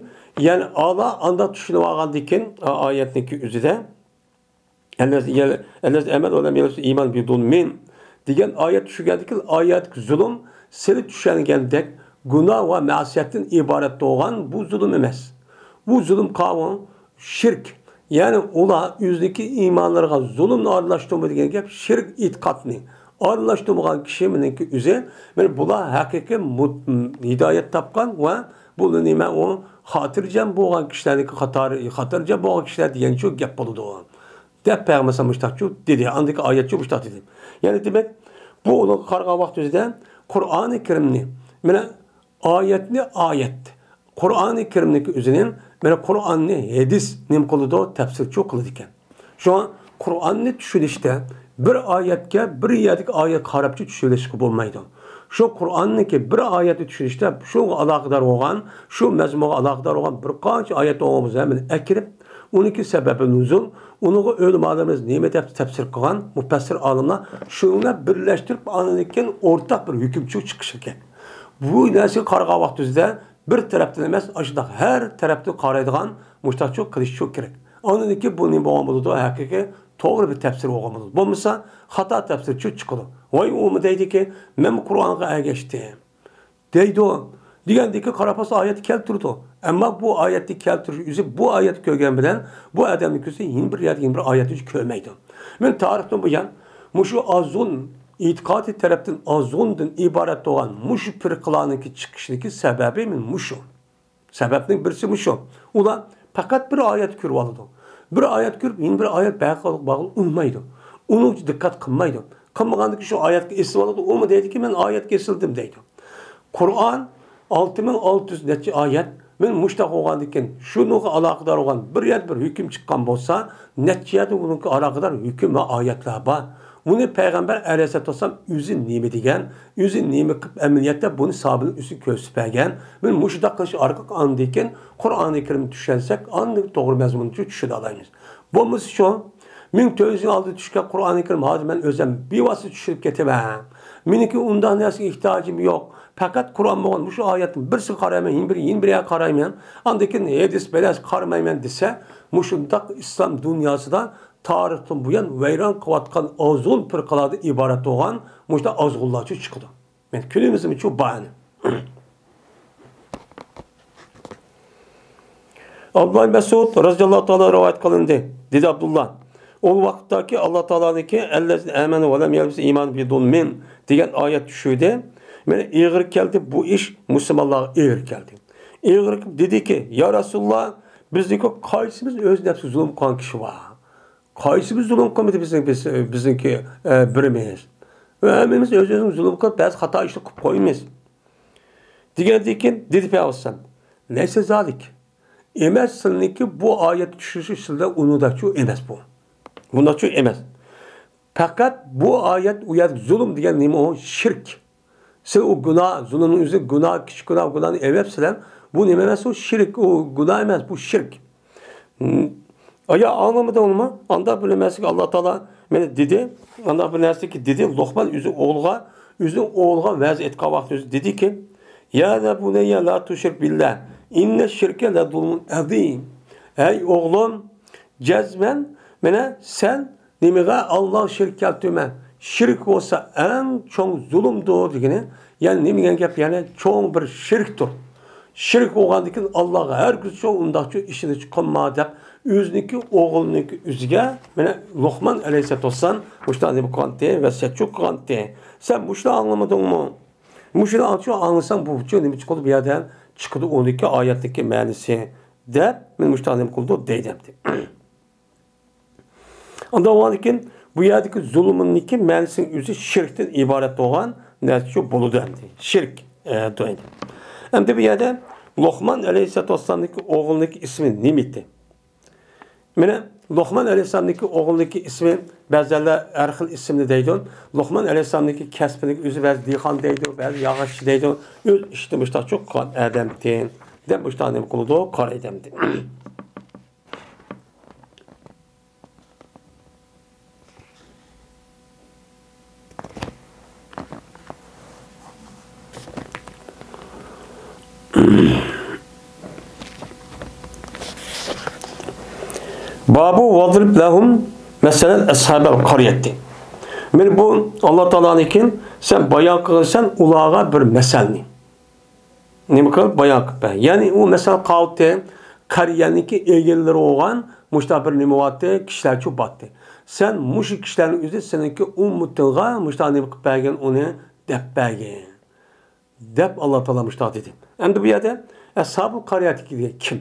يەنى ئالا ئانداق چۈشىنىۋالغاندىن كېيىن، ئا-، ئايەتنىڭكى ئۆزىدە، ئەللەزى، ئەللەزى ئەمەن ۋە لەم يەلبىس ئىمان بىزۇلمىن دېگەن ئايەت چۈشكەندىن كېيىن، ئايەتتىكى زۇلۇم سىلى چۈشەنگەندەك گۇناھ ۋە مەسىيەتتىن ئىبارەت بولغان بۇ زۇلۇم ئەمەس. بۇ زۇلۇم قاۋۇ شىرك. يەنى ئۇلار ئۆزىنىڭكى ئىمانلىرىغا زۇلۇمنى ئارىلاشتۇرما دېگەن گەپ، شىرك ئېتىقادنى ئارىلاشتۇرمىغان كىشى مېنىڭكى ئۆزى، مېنى بۇلار ھەقىقىي مۇت-، ھىدايەت تاپقان ۋە بۇ نېمە ئۇ خاتىرجەم بولغان كىشىلەرنىڭكى قاتارى، خاتىرجەم بولغان كىشىلەر دېگەن شۇ گەپ بولىدۇ. دەپ پەيغەمبەر مۇشتاقچۇ دېدى. ئاندىكى ئايەتچۇ مۇشتاق دېدى. يەنى دېمەك، بۇ ئۇنىڭغا قارىغان ۋاقتىمىزدا قۇرئانى كەرىمنى، مانا ئايەتنى ئايەت، قۇرئانى كەرىمنىڭكى ئۆزىنى، مانا قۇرئاننى ھەدىس نېمە قىلىدۇ؟ تەپسىرچۇ قىلىدىكەن. شۇڭا قۇرئاننى چۈشىنىشتە بىر ئايەتكە، بىر يەردىكى ئايەتكە قاراپچۇ چۈشىنىۋېلىشقا بولمايدۇ. شۇ قۇرئاننىڭكى بىر ئايەتنى چۈشىنىشتە شۇغا ئالاقىدار بولغان، شۇ مەزمۇنغا ئالاقىدار بولغان بىر قانچە ئايەت بولغان بولسا ھەممىنى ئەكىرىپ، ئۇنىڭكى سەبەبى نۇزۇل، ئۇنىڭغا ئۆلىمالىرىمىز نېمە دەپ تەپسىر قىلغان، مۇپەسسىر ئالىملار شۇنى بىرلەشتۈرۈپ، ئاندىن كېيىن ئورتاق بىر ھۆكۈمچۇ چىقىشى كېرەك. بۇ نەرسىگە قارىغان ۋاقتىمىزدا بىر تەرەپتىن ئەمەس، ئاشۇنداق ھەر تەرەپتىن قارايدىغان مۇشتاقچۇ قىلىشچۇ كېرەك. ئاندىن كېيىن بۇ نېمە بولغان بولىدۇ؟ ھەقىقىي توغرا بىر تەپسىر بولغان بولىدۇ. بولمىسا خاتا تەپسىرچۇ چىقىدۇ. ۋاي ئۇمۇ دەيدىكى، مەنمۇ قۇرئانغا ئەگەشتىم دەيدۇ. دېگەندىكى قاراپ بولسا ئايەتنى كەلتۈرىدۇ. ئەمما بۇ ئايەتنى كەلتۈرۈش ئۆزى بۇ ئايەتنى كۆرگەن بىلەن بۇ ئادەمنىڭ كۆزى يەنە بىر يەردە يەنە بىر ئايەتنى كۆرمەيدۇ. مەن تارىختىن بۇيان مۇشۇ ئازغۇن، ئېتىقادىي تەرەپتىن ئازغۇندىن ئىبارەت بولغان مۇشۇ پىرقىلارنىڭكى چىقىشىدىكى سەۋەبى مەن مۇشۇ. سەۋەبنىڭ بىرسى مۇشۇ. ئۇلار پەقەت بىر ئايەت كۆرۈۋالىدۇ. بىر ئايەت كۆرۈپ، يەنە بىر ئايەت باغلىق، باغلىق ئۇنىمايدۇ. ئۇنىڭغا دىققەت قىلمايدۇ. قىلمىغاندىكىن شۇ ئايەتكە ئېسىلىۋالىدۇ. ئۇمۇ دەيدىكى، مەن ئايەتكە ئېسىلدىم دەيدۇ. قۇرئان ئالتە مىڭ ئالتە يۈز نەچچە ئايەت. مەن مۇشۇنداق بولغاندىكىن، شۇنىڭغا ئالاقىدار بولغان بىر يەردە بىر ھۆكۈم چىققان بولسا، نەچچە يەردە ئۇنىڭغا ئالاقىدار ھۆكۈم ۋە ئايەتلەر بار. ئۇنى پەيغەمبەر ئەلەيھىسسالاتۇ ۋەسسالام ئۆزى نېمە دېگەن، ئۆزى نېمە قىلىپ ئەمەلىيەتتە بۇنى سابىتنى ئۆزى كۆرسىتىپ بەرگەن. مەن مۇشۇنداق قىلىش ئارقىلىق ئاندىن كېيىن قۇرئانى كەرىمنى چۈشەنسەك، ئاندىن توغرا مەزمۇننى چۈشىنەلەيمىز. بولمىسا شۇ، مىڭ تۆت يۈز يىل ئالدىن چۈشكەن قۇرئانى كەرىم ھازىر مەن ئۆزۈم بىۋاسىتە چۈشىنىپ كېتىمەن. مېنىڭكى ئۇنداق نەرسىگە ئېھتىياجىم يوق. پەقەت قۇرئان بولغان مۇشۇ ئايەتنىڭ بىرسىگە قارايمەن، يەنە بىر، يەنە بىر يەرگە قارايمەن. ئاندىن كېيىن ھەدىس بىلەن قارىمايمەن دېسە، مۇشۇنداق ئىسلام دۇنياسىدا تارىختىن بۇيان ۋەيران قىلىۋاتقان ئازغۇن پىرقىلاردىن ئىبارەت بولغان مۇشۇنداق ئازغۇنلارچۇ چىقىدۇ. مەن كۈنىمىزمۇچۇ بار ئەنە. ئابدۇللا مەسئۇد رەزىياللاھۇ تائالا رىۋايەت قىلىندى. دېدى ئابدۇللا، ئۇ ۋاقىتتاكى ئاللا تائالانىڭكى ئەللەزىنە ئەمەنۇ ۋە لەم يەلبىسۇ ئىمانەھۇم بىزۇلمىن دېگەن ئايەت چۈشۈۋىدى. مانا ئېغىر كەلدى بۇ ئىش، مۇسۇلمانلارغا ئېغىر كەلدى. ئېغىر دېدىكى، يا رەسۇلاللا، بىزنىڭكى قايسىمىز ئۆز نەپسىگە زۇلۇم قىلغان كىشى بار؟ قايسىمىز زۇلۇم قىلمىدى بىزنىڭ، بىز، بىزنىڭكى، ئە، بىرىمىز؟ ھەممىمىز ئۆز-ئۆزىمىز زۇلۇم قىلىپ، بەزى خاتا ئىشلار قىلىپ قويىمىز. دېگەندىن كېيىن دېدى پەيغەمبەر ئەلەيھىسسالام، لەيسە زالىك. ئەمەس، سىلىنىڭكى بۇ ئايەت چۈشۈشى سىلدە ئۇنىڭدەكچۇ ئەمەس بۇ. بۇنداقچۇ ئەمەس. پەقەت بۇ ئايەت، ئۇ يەردە زۇلۇم دېگەن نېمە ئۇ؟ شىرك. سىز ئۇ گۇناھ، زۇلۇمنىڭ ئۆزى گۇناھ، كىچىك گۇناھ، گۇناھنى ئەۋەپسىلەر. بۇ نېمە ئەمەس ئۇ؟ شىرك. ئۇ گۇناھ ئەمەس، بۇ شىرك. ھىم. ئايا، ئاڭلىمىدىڭمۇ؟ ئانداق بىر نەرسىگە ئاللا تائالا مانا دېدى. ئانداق بىر نەرسىگە دېدى. لوقمان ئۆزى ئوغلىغا، ئۆزى ئوغلىغا ۋەز ئېيتقان ۋاقتى ئۆزى دېدىكى، يا بۇنەييە لا تۇشرىك بىللا، ئىننە شىركە لە زۇلمۇن ئەزىم. ھەي ئوغلۇم، جەزمەن، مانا سەن نېمىگە ئاللاغا شېرىك كەلتۈرمە. شېرىك بولسا ئەڭ چوڭ زۇلۇمدۇر دېگىنى. يەنى نېمە دېگەن گەپ؟ يەنى چوڭ بىر شېرىكتۇر. شېرىك بولغاندىن كېيىن ئاللاغا ھەرگىزچۇ ئۇنداقچۇ ئىشىنىش قىلما دەپ ئۆزىنىڭكى ئوغلىنىڭكى ئۆزىگە، مانا لوقمان ئەلەيھىسسالاتۇ ۋەسسالام مۇشۇنداق نېمە قىلغانتى، ۋەسىيەتچۇ قىلغانتى. سەن مۇشۇنى ئاڭلىمىدىڭمۇ؟ مۇشۇنى ئاڭ-، ئاڭلىساڭ بۇچۇ نېمە چىقىدۇ بۇ يەردىن؟ چىقىدۇ ئوندىكى ئايەتتىكى مەنىسى دەپ، مانا مۇشۇنداق نېمە قىلىدۇ دەيدۇ ئەمدى. ئاندىن كېيىن بۇ يەردىكى زۇلۇمنىڭكى مەنىسىنىڭ ئۆزى شىركتىن ئىبارەت بولغان نەرسە شۇ بولىدۇ ئەمدى. شىرك، ئە، دەيدۇ. ئەمدى بۇ يەردە لوقمان ئەلەيھىسسالاتۇ ۋەسسالامنىڭكى ئوغلىنىڭكى ئىسمى نېمە ئىدى؟ مانا لوقمان ئەلەيھىسسالامنىڭكى ئوغلىنىڭكى ئىسمى، بەزىلەر ھەر خىل ئىسىمنى دەيدۇ. لوقمان ئەلەيھىسسالامنىڭكى كەسپىنىڭكى ئۆزى بەزى دېھقان دەيدۇ، بەزى ياغاچچى دەيدۇ. ئۆز ئىشىدا مۇشتاقچۇ قىلغان ئادەمتى دەپ مۇشتاق نېمە قىلىدۇ، قارايدۇ ئەمدى. بابۇ ۋەزرىب لەھۇم مەسەلەن ئەسھابەل قارىيەتى. مانا بۇ ئاللا تائالانىڭكى، سەن بايان قىلغىنسەن ئۇلارغا بىر مەسەلنى. نېمە قىلىپ بايان قىلىپ بەر. يەنى ئۇ مەسىلەن قاۋۇتى قەرىيەنىڭكى ئىگىلىرى بولغان مۇشۇنداق بىر نېمە بارتى، كىشىلەرچۇ بارتى. سەن مۇشۇ كىشىلەرنىڭ ئۆزى سېنىڭكى ئۈممىتىڭغا مۇشۇنداق نېمە قىلىپ بەرگىن، ئۇنى دەپ بەرگىن، دەپ ئاللا تائالا مۇشۇنداق دېدى. ئەمدى بۇ يەردە ئەسھابۇل قارىيەتىكى دېگەن كىم؟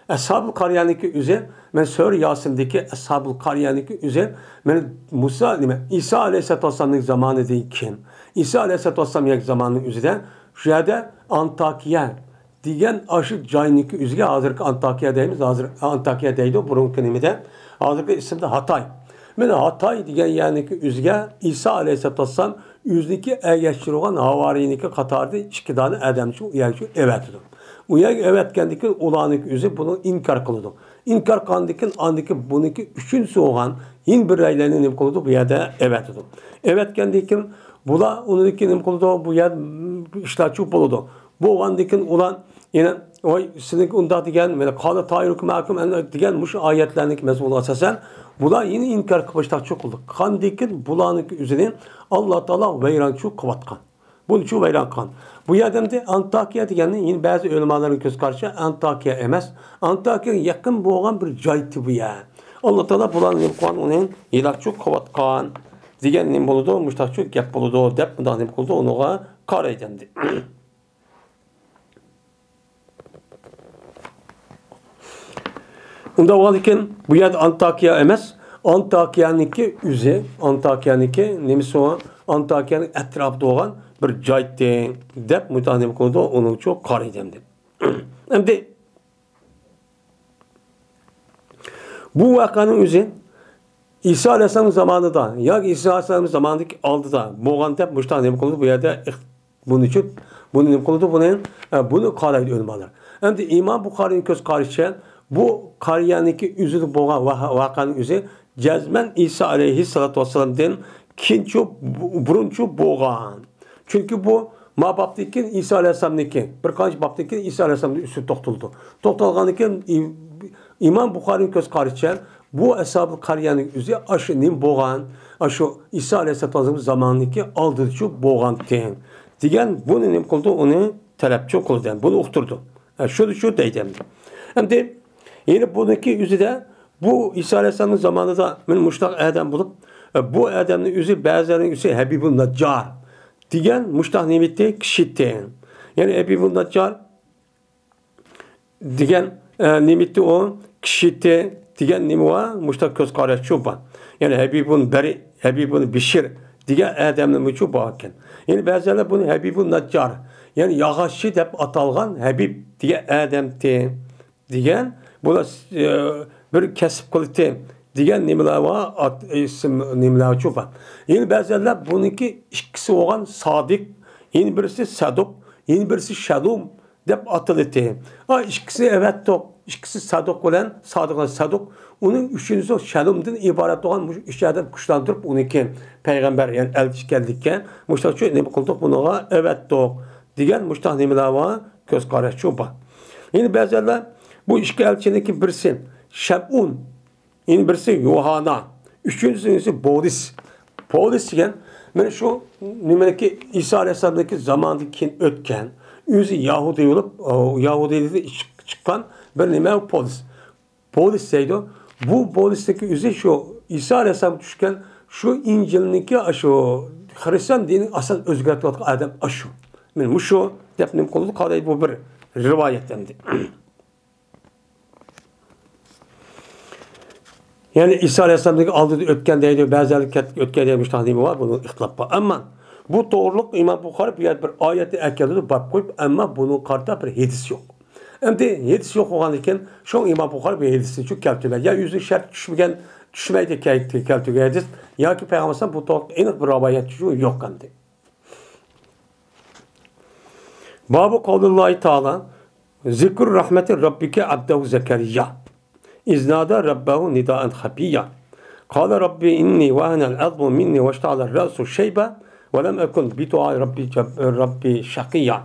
ئەسھابۇل قارىيەنىڭكى ئۆزى، مەن سۈرە ياسىندىكى ئەسھابۇل قارىيەنىڭكى ئۆزى، مەن مۇسا، نېمە، ئىسا ئەلەيھىسسالاتۇ ۋەسسالامنىڭ زامانىدىن كېيىن، ئىسا ئەلەيھىسسالاتۇ ۋەسسالام يەنى زامانىنىڭ ئۆزىدە شۇ يەردە ئانتاكىيە دېگەن ئاشۇ جاينىڭكى ئۆزىگە، ھازىرقى ئانتاكىيە دەيمىز، ھازىر ئانتاكىيە دەيدۇ، بۇرۇنقى نېمىدە، ھازىرقى ئىسىمدا ھاتاي. مانا ھاتاي دېگەن يەرنىڭكى ئۆزىگە ئىسا ئەلەيھىسسالاتۇ ۋەسسالام ئۆزىنىڭكى ئەگەشتۈرۈۋالغان ھاۋارىينىڭكى قاتارىدا ئىككى دانە ئادەمنى ئۇ يەرگە ئەۋەتىدۇ. ئۇ يەرگە ئەۋەتكەندىن كېيىن ئۇلارنىڭكى ئۆزى بۇنى ئىنكار قىلىدۇ. ئىنكار قىلغاندىن كېيىن، ئاندىن كېيىن بۇنىڭكى ئۈچىنچىسى بولغان يەنە بىرەيلەننى نېمە قىلىدۇ؟ بۇ يەردە ئەۋەتىدۇ. ئەۋەتكەندىن كېيىن بۇلار ئۇنىڭدىن كېيىن نېمە قىلىدۇ؟ بۇ يەر، بۇ ئىشلار چۇ بولىدۇ. بولغاندىن كېيىن ئۇلار يەنە، ۋاي، سىزنىڭكى ئۇنداق دېگەن، مانا، قالا تائىرۇكۇم مەئەكۇم دېگەن مۇشۇ ئايەتلەرنىڭكى مەزمۇنىغا ئاساسەن، بۇلار يەنە ئىنكار قىلىپ باشلاپ چۇ قىلدى. قاندىن كېيىن بۇلارنىڭكى ئۆزىنى ئاللا تائالا ۋەيرانچۇ قىلىۋاتقان. بۇنىچۇ ۋەيران قىلغان. بۇ يەردە ئەمدى ئانتاكىيە دېگەننى يەنە بەزى ئۆلىمالارنىڭ كۆز قارىشىچە ئانتاكىيە ئەمەس، ئانتاكىيەگە يېقىن بولغان بىر جايتى بۇ يەر. ئاللا تائالا بۇلارنى نېمە قىلغان، ئۇنى ھېلاكچۇ قىلىۋاتقان دېگەن نېمە بولىدۇ، مۇشتاقچۇ گەپ بولىدۇ دەپ مۇنداق نېمە قىلىدۇ، ئۇنىڭغا قارايدۇ ئەمدى. ئۇنداق بولغاندىكىن بۇ يەردە ئانتاكىيە ئەمەس، ئانتاكىيەنىڭكى ئۆزى، ئانتاكىيەنىڭكى نېمىسى ئۇ؟ ئانتاكىيەنىڭ ئەتراپىدا بولغان بىر جايتى دەپ مۇنداق نېمە قىلىدۇ، ئۇنىڭچۇ قارايدۇ ئەمدى. ئەمدى بۇ ۋەقەنىڭ ئۆزى ئىسا ئەلەيھىسسالام زامانىدا ياكى ئىسا ئەلەيھىسسالام زامانىدىكى ئالدىدا بولغان دەپ مۇشۇنداق نېمە قىلىدۇ، بۇ يەردە ئىخ-، بۇنى چۈ-، بۇنى نېمە قىلىدۇ، بۇنى، ئە، بۇنى قارايدۇ ئۆلىمالار. ئەمدى ئىمام بۇخارىينىڭ كۆز قارىشىچە، بۇ قارىيەنىڭكى ئۆزىدە بولغان ۋە-، ۋەقەنىڭ ئۆزى جەزمەن ئىسا ئەلەيھىسسالاتۇ ۋەسسالامدىن كېيىنچۇ، بۇ-، بۇرۇنچۇ بولغان. چۈنكى بۇ ما بابتىن كېيىن ئىسا ئەلەيھىسسالامنىڭكى، بىر قانچە بابتىن كېيىن ئىسا ئەلەيھىسسالامنىڭ ئۈستىدە توختىلىدۇ. توختالغاندىن كېيىن ئىم-، ئىمام بۇخارىينىڭ كۆز قارىشىچە، بۇ ئەسھابۇل قارىيەنىڭ ئۆزى ئاشۇ نېمە بولغان، ئاشۇ ئىسا ئەلەيھىسسالام زامانىنىڭكى ئالدىدىچۇ بولغانتى دېگەن بۇنى نېمە قىلىدۇ، ئۇنى تەلەپچۇ قىلىدۇ، بۇنى ئۇقتۇرىدۇ. ھە، شۇنى شۇ دەيدۇ ئەمدى. ئەمدى يەنە بۇنىڭكى ئۆزىدە بۇ ئىسا ئەلەيھىسسالامنىڭ زامانىدا مانا مۇشۇنداق ئادەم بولۇپ، بۇ ئادەمنىڭ ئۆزى بەزىلەرنىڭ ئۆزى ھەبىبۇن نەججار دېگەن مۇشۇنداق نېمىتى، كىشىتى. يەنى ھەبىبۇن نەججار دېگەن، ئە، نېمىتى ئۇ؟ كىشىتى دېگەن نېمە بار؟ مۇشۇنداق كۆز قاراشچۇ بار. يەنى ھەبىبۇن بەرى، ھەبىبۇن بىشىر دېگەن ئادەمنىمۇچۇ بار ئىكەن. يەنى بەزىلەر بۇنى ھەبىبۇن نەججار، يەنى ياغاچچى دەپ ئاتالغان ھەبىب دېگەن ئادەمتى دېگەن، بۇلار، ئە، بىر كەسىپ قىلىتى دېگەن نېمىلەر بار؟ ئات، ئىسىم نېمىلەرچۇ بار. يەنى بەزىلەر بۇنىڭكى ئىككىسى بولغان سادىق، يەنە بىرسى سەدۇق، يەنە بىرسى شەلۇم دەپ ئاتىلىتى. ئا، ئىككىسى ئەۋەتتۇق. ئىككىسى سادۇق بىلەن سادىق، سادۇق. ئۇنىڭ ئۈچىنچىسى شەلۇمدىن ئىبارەت بولغان مۇشۇ ئۈچ ئادەم كۈچلەندۈرۈپ ئۇنىڭكى پەيغەمبەر، يەنى ئەلچى ئىكەنلىككە مۇشۇنداق شۇ نېمە قىلدۇق، بۇنىڭغا ئەۋەتتۇق دېگەن مۇشۇنداق نېمىلەر بار، كۆز قاراشچۇ بار. يەنە بەزىلەر بۇ ئىككى ئەلچىنىڭكى بىرسى شەمئۇن، يەنە بىرسى يوھانا، ئۈچىنچىسى بولىس. بولىس دېگەن، مانا شۇ نېمىنىڭكى، ئىسا ئەلەيھىسسالامنىڭكى زامانىدىن كېيىن ئۆتكەن، ئۆزى يەھۇدىي بولۇپ، ئۇ، يەھۇدىيلىقتىن چىق-، چىققان بىر نېمە بولىس. بولىس دەيدۇ. بۇ بولىسنىڭكى ئۆزى شۇ ئىسا ئەلەيھىسسالام چۈشكەن شۇ ئىنجىلنىڭكى، شۇ خىرىستىيان دىنىنى ئاساس ئۆزگەرتىۋاتقان ئادەم ئاشۇ. مانا مۇشۇ دەپ نېمە قىلىدۇ، قارايدۇ، بۇ بىر رىۋايەت ئەمدى. يەنى ئىسا ئەلەيھىسسالامنىڭ ئالدىدا ئۆتكەن دەيدۇ، بەزىلەر كەتتى ئۆتكەن دەيدۇ، مۇشۇنداق نېمە بار، بۇنىڭ ئىختىلاپ بار. ئەمما بۇ توغرۇلۇق ئىمام بۇخارى بۇ يەردە بىر ئايەتنى ئەكەلدى، باب قويۇپ، ئەمما بۇنىڭغا قارىتا بىر ھەدىس يوق. ئەمدى ھەدىس يوق بولغاندىكىن، شۇ ئىمام بۇخارى بۇ ھەدىسنى شۇ كەلتۈرگەن. يا ئۆزىنىڭ شەرتى چۈشمىگەن، چۈشمەيدۇ كەلتۈرگەن ھەدىس، ياكى پەيغەمبەر بۇ توغرىلىق ئېنىق بىر رىۋايەت يوق ئەمدى. بابۇ قەۋلىللاھى تائالا، ذىكرۇ رەھمەتى رەببىكە ئەبدەھۇ زەكەرىيا، ئىز نادا رەببەھۇ نىدائەن خەپىيا. قالە رەببى ئىننى ۋەھەنەل ئەزمۇ مىننى ۋەشتەئەلەر رەسۇ شەيبە ۋەلەم ئەكۇن بىدۇئائىكە رەببى جەب-، رەببى شەقىيا.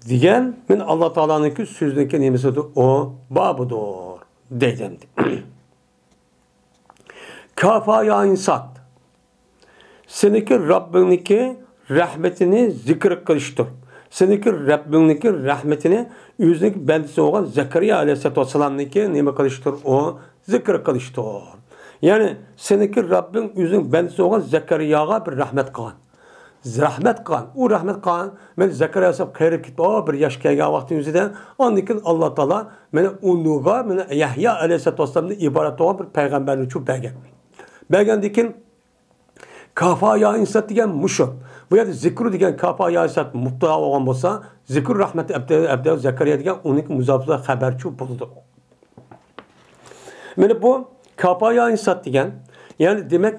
دېگەن، مەن ئاللا تائالانىڭكى سۆزىنىڭكى نېمىسىدۇر؟ ئۇ بابىدۇر، دەيدۇ ئەمدى. كافا يا ئىنسات. سېنىڭكى رەببىڭنىڭكى رەھمىتىنى زىكىر قىلىشتۇر. سېنىڭكى رەببىڭنىڭكى رەھمىتىنى ئۆزىنىڭكى بەندىسى بولغان زەكەرىيا ئەلەيھىسسالاتۇ ۋەسسالامنىڭكى نېمە قىلىشتۇر؟ ئۇ زىكىر قىلىشتۇر. يەنى سېنىڭكى رەببىڭ ئۆزىنىڭ بەندىسى بولغان زەكەرىياغا بىر رەھمەت قىلغان. رەھمەت قىلغان. ئۇ رەھمەت قىلغان. مەن زەكەرىيا ئەلەيھىسسالام قېرىپ كېتىپ، ئۇ بىر ياش كەلگەن ۋاقتى ئۆزىدە، ئاندىن كېيىن ئاللا تائالا مانا ئۇنىڭغا مانا يەھيا ئەلەيھىسسالاتۇ ۋەسسالامدىن ئىبارەت بولغان بىر پەيغەمبەرنى چۈ بەرگەن. بەرگەندىن كېيىن كافا يا ئىنسات دېگەن مۇشۇ. بۇ يەردە زىكرۇ دېگەن كافا يا ئىنسات مۇبتەدا بولغان بولسا، زىكرۇ رەھمەتى ئەبدە-، ئەبدەھۇ زەكەرىيا دېگەن ئۇنىڭكى مۇزاپىغا خەبەرچۇ بولىدۇ. مانا بۇ كافا يا ئىنسات دېگەن، يەنى دېمەك،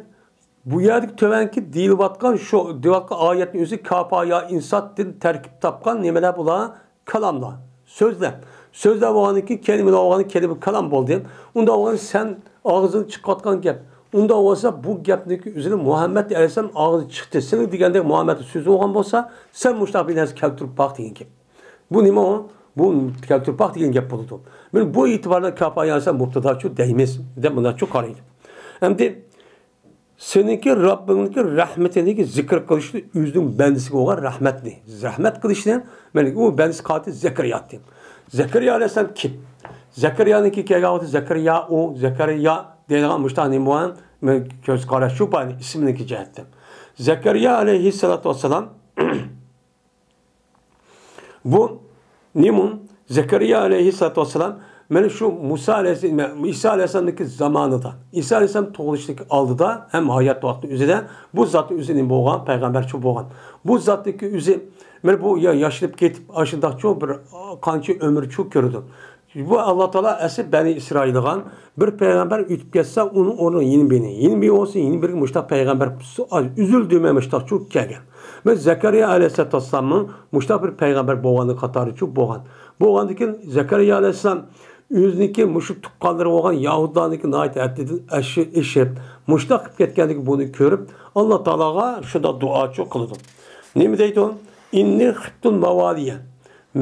بۇ يەردىكى تۆۋەنكى دېيىلىۋاتقان شۇ، دېيىلىۋاتقان ئايەتنىڭ ئۆزى كافا يا ئىنساتتىن تەركىب تاپقان نېمىلەر بۇلار؟ كالاملار، سۆزلەر. سۆزلەر بولغاندىن كېيىن كەلىمىلەر بولغاندىن كېيىن كەلىمە كالام بولدى. ئۇنداق بولغاندا سەن ئاغزىدىن چىقىۋاتقان گەپ. ئۇنداق بولسا بۇ گەپنىڭكى ئۆزىنى مۇھەممەد ئەلەيھىسسالام ئاغزىدىن چىقتى. سېنىڭ دېگەندەك مۇھەممەد سۆزى بولغان بولسا، سەن مۇشۇنداق بىر نەرسە كەلتۈرۈپ باق دېگەن گەپ. بۇ نېمە ئۇ؟ بۇ كەلتۈرۈپ باق دېگەن گەپ بولىدۇ. مانا بۇ ئېتىباردا كافا يا ئىنسات مۇبتەداچۇ دەيمىز، دەپ مۇنداقچۇ قارايدۇ. ئەمدى سېنىڭكى رەببىڭنىڭكى رەھمىتىنى زىكىر قىلىشنى، ئۆزىنىڭ بەندىسىگە بولغان رەھمەتنى، رەھمەت قىلىشنى، مانا ئۇ بەندىسى قاتى زەكەرىيا ئەتتى. زەكەرىيا ئەلەيھىسسالام كىم؟ زەكەرىيانىڭكى كەلگەن ۋاقتى زەكەرىيا ئۇ، زەكەرىيا دەيدىغان مۇشۇنداق نېمە بار؟ مانا كۆز قاراش شۇ بار ئىسمىنىڭكى جەھەتتىن. زەكەرىيا ئەلەيھىسسالاتۇ ۋەسسالام بۇ نېمە؟ زەكەرىيا ئەلەيھىسسالاتۇ ۋەسسالام مانا شۇ مۇسا ئەلەيھىسسالام، ئىسا ئەلەيھىسسالامنىڭكى زامانىدا، ئىسا ئەلەيھىسسالام تۇغۇلۇشىدىكى ئالدىدا ھەم ھايات ۋاقتى ئۆزىدە بۇ زاتنىڭ ئۆزى نېمە بولغان؟ پەيغەمبەرچۇ بولغان. بۇ زاتنىڭكى ئۆزى مانا بۇ يا-، ياشىنىپ كېتىپ، ئاشۇنداقچۇ بىر قانچە ئۆمۈرچۇ كۆرىدۇ. بۇ ئاللا تائالا ئەسلى بەنى ئىسرائىلغا بىر پەيغەمبەر ئۆتۈپ كەتسە، ئۇنىڭ ئورنىغا يېڭى بىرى، يېڭى بىرى بولسا، يېڭى بىرى مۇشۇنداق پەيغەمبەر ئۈزۈلدۈرمەي مۇشۇنداقچۇ كەلگەن. مەن زەكەرىيا ئەلەيھىسسالاتۇ ۋەسسالامنىڭ مۇشۇنداق بىر پەيغەمبەر بولغانلىقى قاتارىچۇ بولغان. بولغاندىن كېيىن زەكەرىيا ئەلەيھىسسالام ئۆزىنىڭكى مۇشۇ تۇغقانلىرى بولغان يەھۇدلارنىڭكى ناھايىتى ھەددىدىن ئەشى-، ئېشىپ، مۇشۇنداق قىلىپ كەتكەنلىكى بۇنى كۆرۈپ، ئاللا تائالاغا شۇنداق دۇئاچۇ قىلىدۇ. نېمە دەيدۇ؟ ئىننى خىفتۇل ماۋالىيە.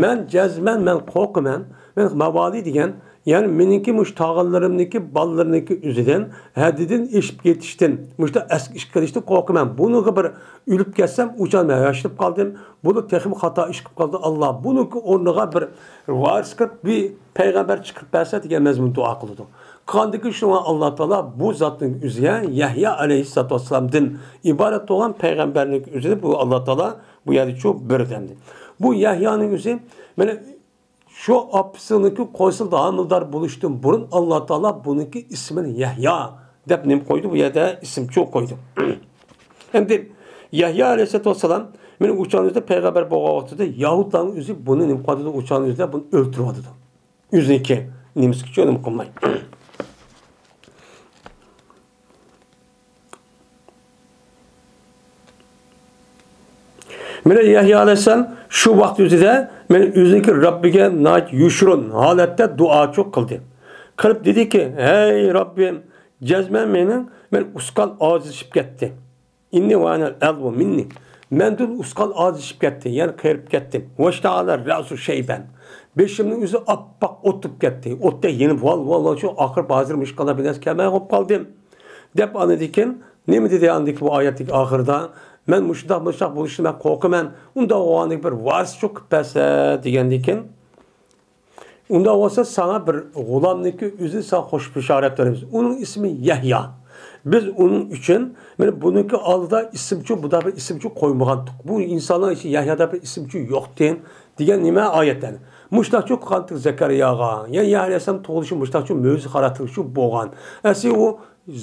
مەن جەزمەن، مەن قورقىمەن. مەن ماۋالى دېگەن، يەنى مېنىڭكى مۇشۇ تاغىلىرىمنىڭكى بالىلىرىنىڭكى ئۆزىدىن، ھەددىدىن ئېشىپ كېتىشتىن، مۇشۇنداق ئەسكە ئىشىپ قېلىشتىن قورقىمەن. بۇنىڭغا بىر ئۆلۈپ كەتسەم، ئۇچان مەن ياشىنىپ قالدىم. بۇلار تېخىمۇ خاتا ئىش قىلىپ قالدى. ئاللا، بۇنىڭكى ئورنىغا بىر ۋارىس قىلىپ، بىر پەيغەمبەر چىقىرىپ بەرسە دېگەن مەزمۇن دۇئا قىلىدۇ. قاندىكى شۇڭا ئاللا تائالا بۇ زاتنىڭ ئۆزىگە يەھيا ئەلەيھىسسالاتۇ ۋەسسالامدىن ئىبارەت بولغان پەيغەمبەرنىڭ ئۆزىنى بۇ ئاللا تائالا بۇ يەردە شۇ بىر دەمدى. بۇ يەھيانىڭ ئۆزى مانا شۇ ئاپىسىنىڭكى قويسىلدا ھامىلىدار بولۇشتىن بۇرۇن ئاللا تائالا بۇنىڭكى ئىسمىنى يەھيا دەپ نېمە قويدى؟ بۇ يەردە ئىسىمچۇ قويدى. ئەمدى يەھيا ئەلەيھىسسالاتۇ ۋەسسالام مانا ئۇچان ئۆزىدە پەيغەمبەر بولغان ۋاقتىدا يەھۇدلارنىڭ ئۆزى بۇنى نېمە قىلىۋاتىدۇ؟ ئۇچان ئۆزىدە بۇنى ئۆلتۈرۈۋاتىدۇ. ئۆزىنىڭكى نېمىسىگە نېمە قىلماي. مانا يەھيا ئەلەيھىسسالام شۇ ۋاقىت ئۆزىدە مانا ئۆزىنىڭكى رەببىگە ناھايىتى يوشۇرۇن ھالەتتە دۇئاچۇ قىلدى. قىلىپ دېدىكى، ھەي رەببىم، جەزمەن مېنىڭ، مانا ئۇسكان ئاجىزلىشىپ كەتتى. ئىننى ۋەھەنەل ئەزمۇ مىننى. مەندىن ئۇسكان ئاجىزلىشىپ كەتتى، يەنى قېرىپ كەتتىم. ۋەشتەئەلەر رەسۇ شەيبەن. بېشىمنىڭ ئۆزى ئاپئاق ئوت بولۇپ كەتتى. ئوتتەك يېنىپ، ۋال، ۋال، ۋال، شۇ ئاخىرى ھازىر مۇشۇ قانداق بىر نەرسە كەلمەي قويۇپ قالدىم. دەپ ئاندىن كېيىن نېمە دېدى ئاندىن كېيىن بۇ ئايەتتىكى ئاخىرىدا؟ مەن مۇشۇنداق، مۇشۇنداق بولۇشىنى مەن قورقىمەن. ئۇنداق بولغاندىكىن بىر ۋارىس چوقۇپ بەرسە دېگەندىن كېيىن، ئۇنداق بولسا ساڭا بىر غۇلامنىڭكى ئۆزىنى ساڭا خوش بېشارەت بېرىمىز. ئۇنىڭ ئىسمى يەھيا. بىز ئۇنىڭ ئۈچۈن مانا بۇنىڭكى ئالدىدا ئىسىمچۇ، بۇنداق بىر ئىسىمچۇ قويمىغانتۇق. بۇ ئىنسانلار ئىچىدە يەھيا دەپ بىر ئىسىمچۇ يوقتى دېگەن نېمە ئايەتلەرنى. مۇشتاقچۇ قانتىق زەكەرىياغا، يەنى يەھيا ئەلەيھىسسالام تۇغۇلۇشى مۇشتاقچۇ مۆجىزە خاراكتېرلىكچۇ بولغان. ئەسلى ئۇ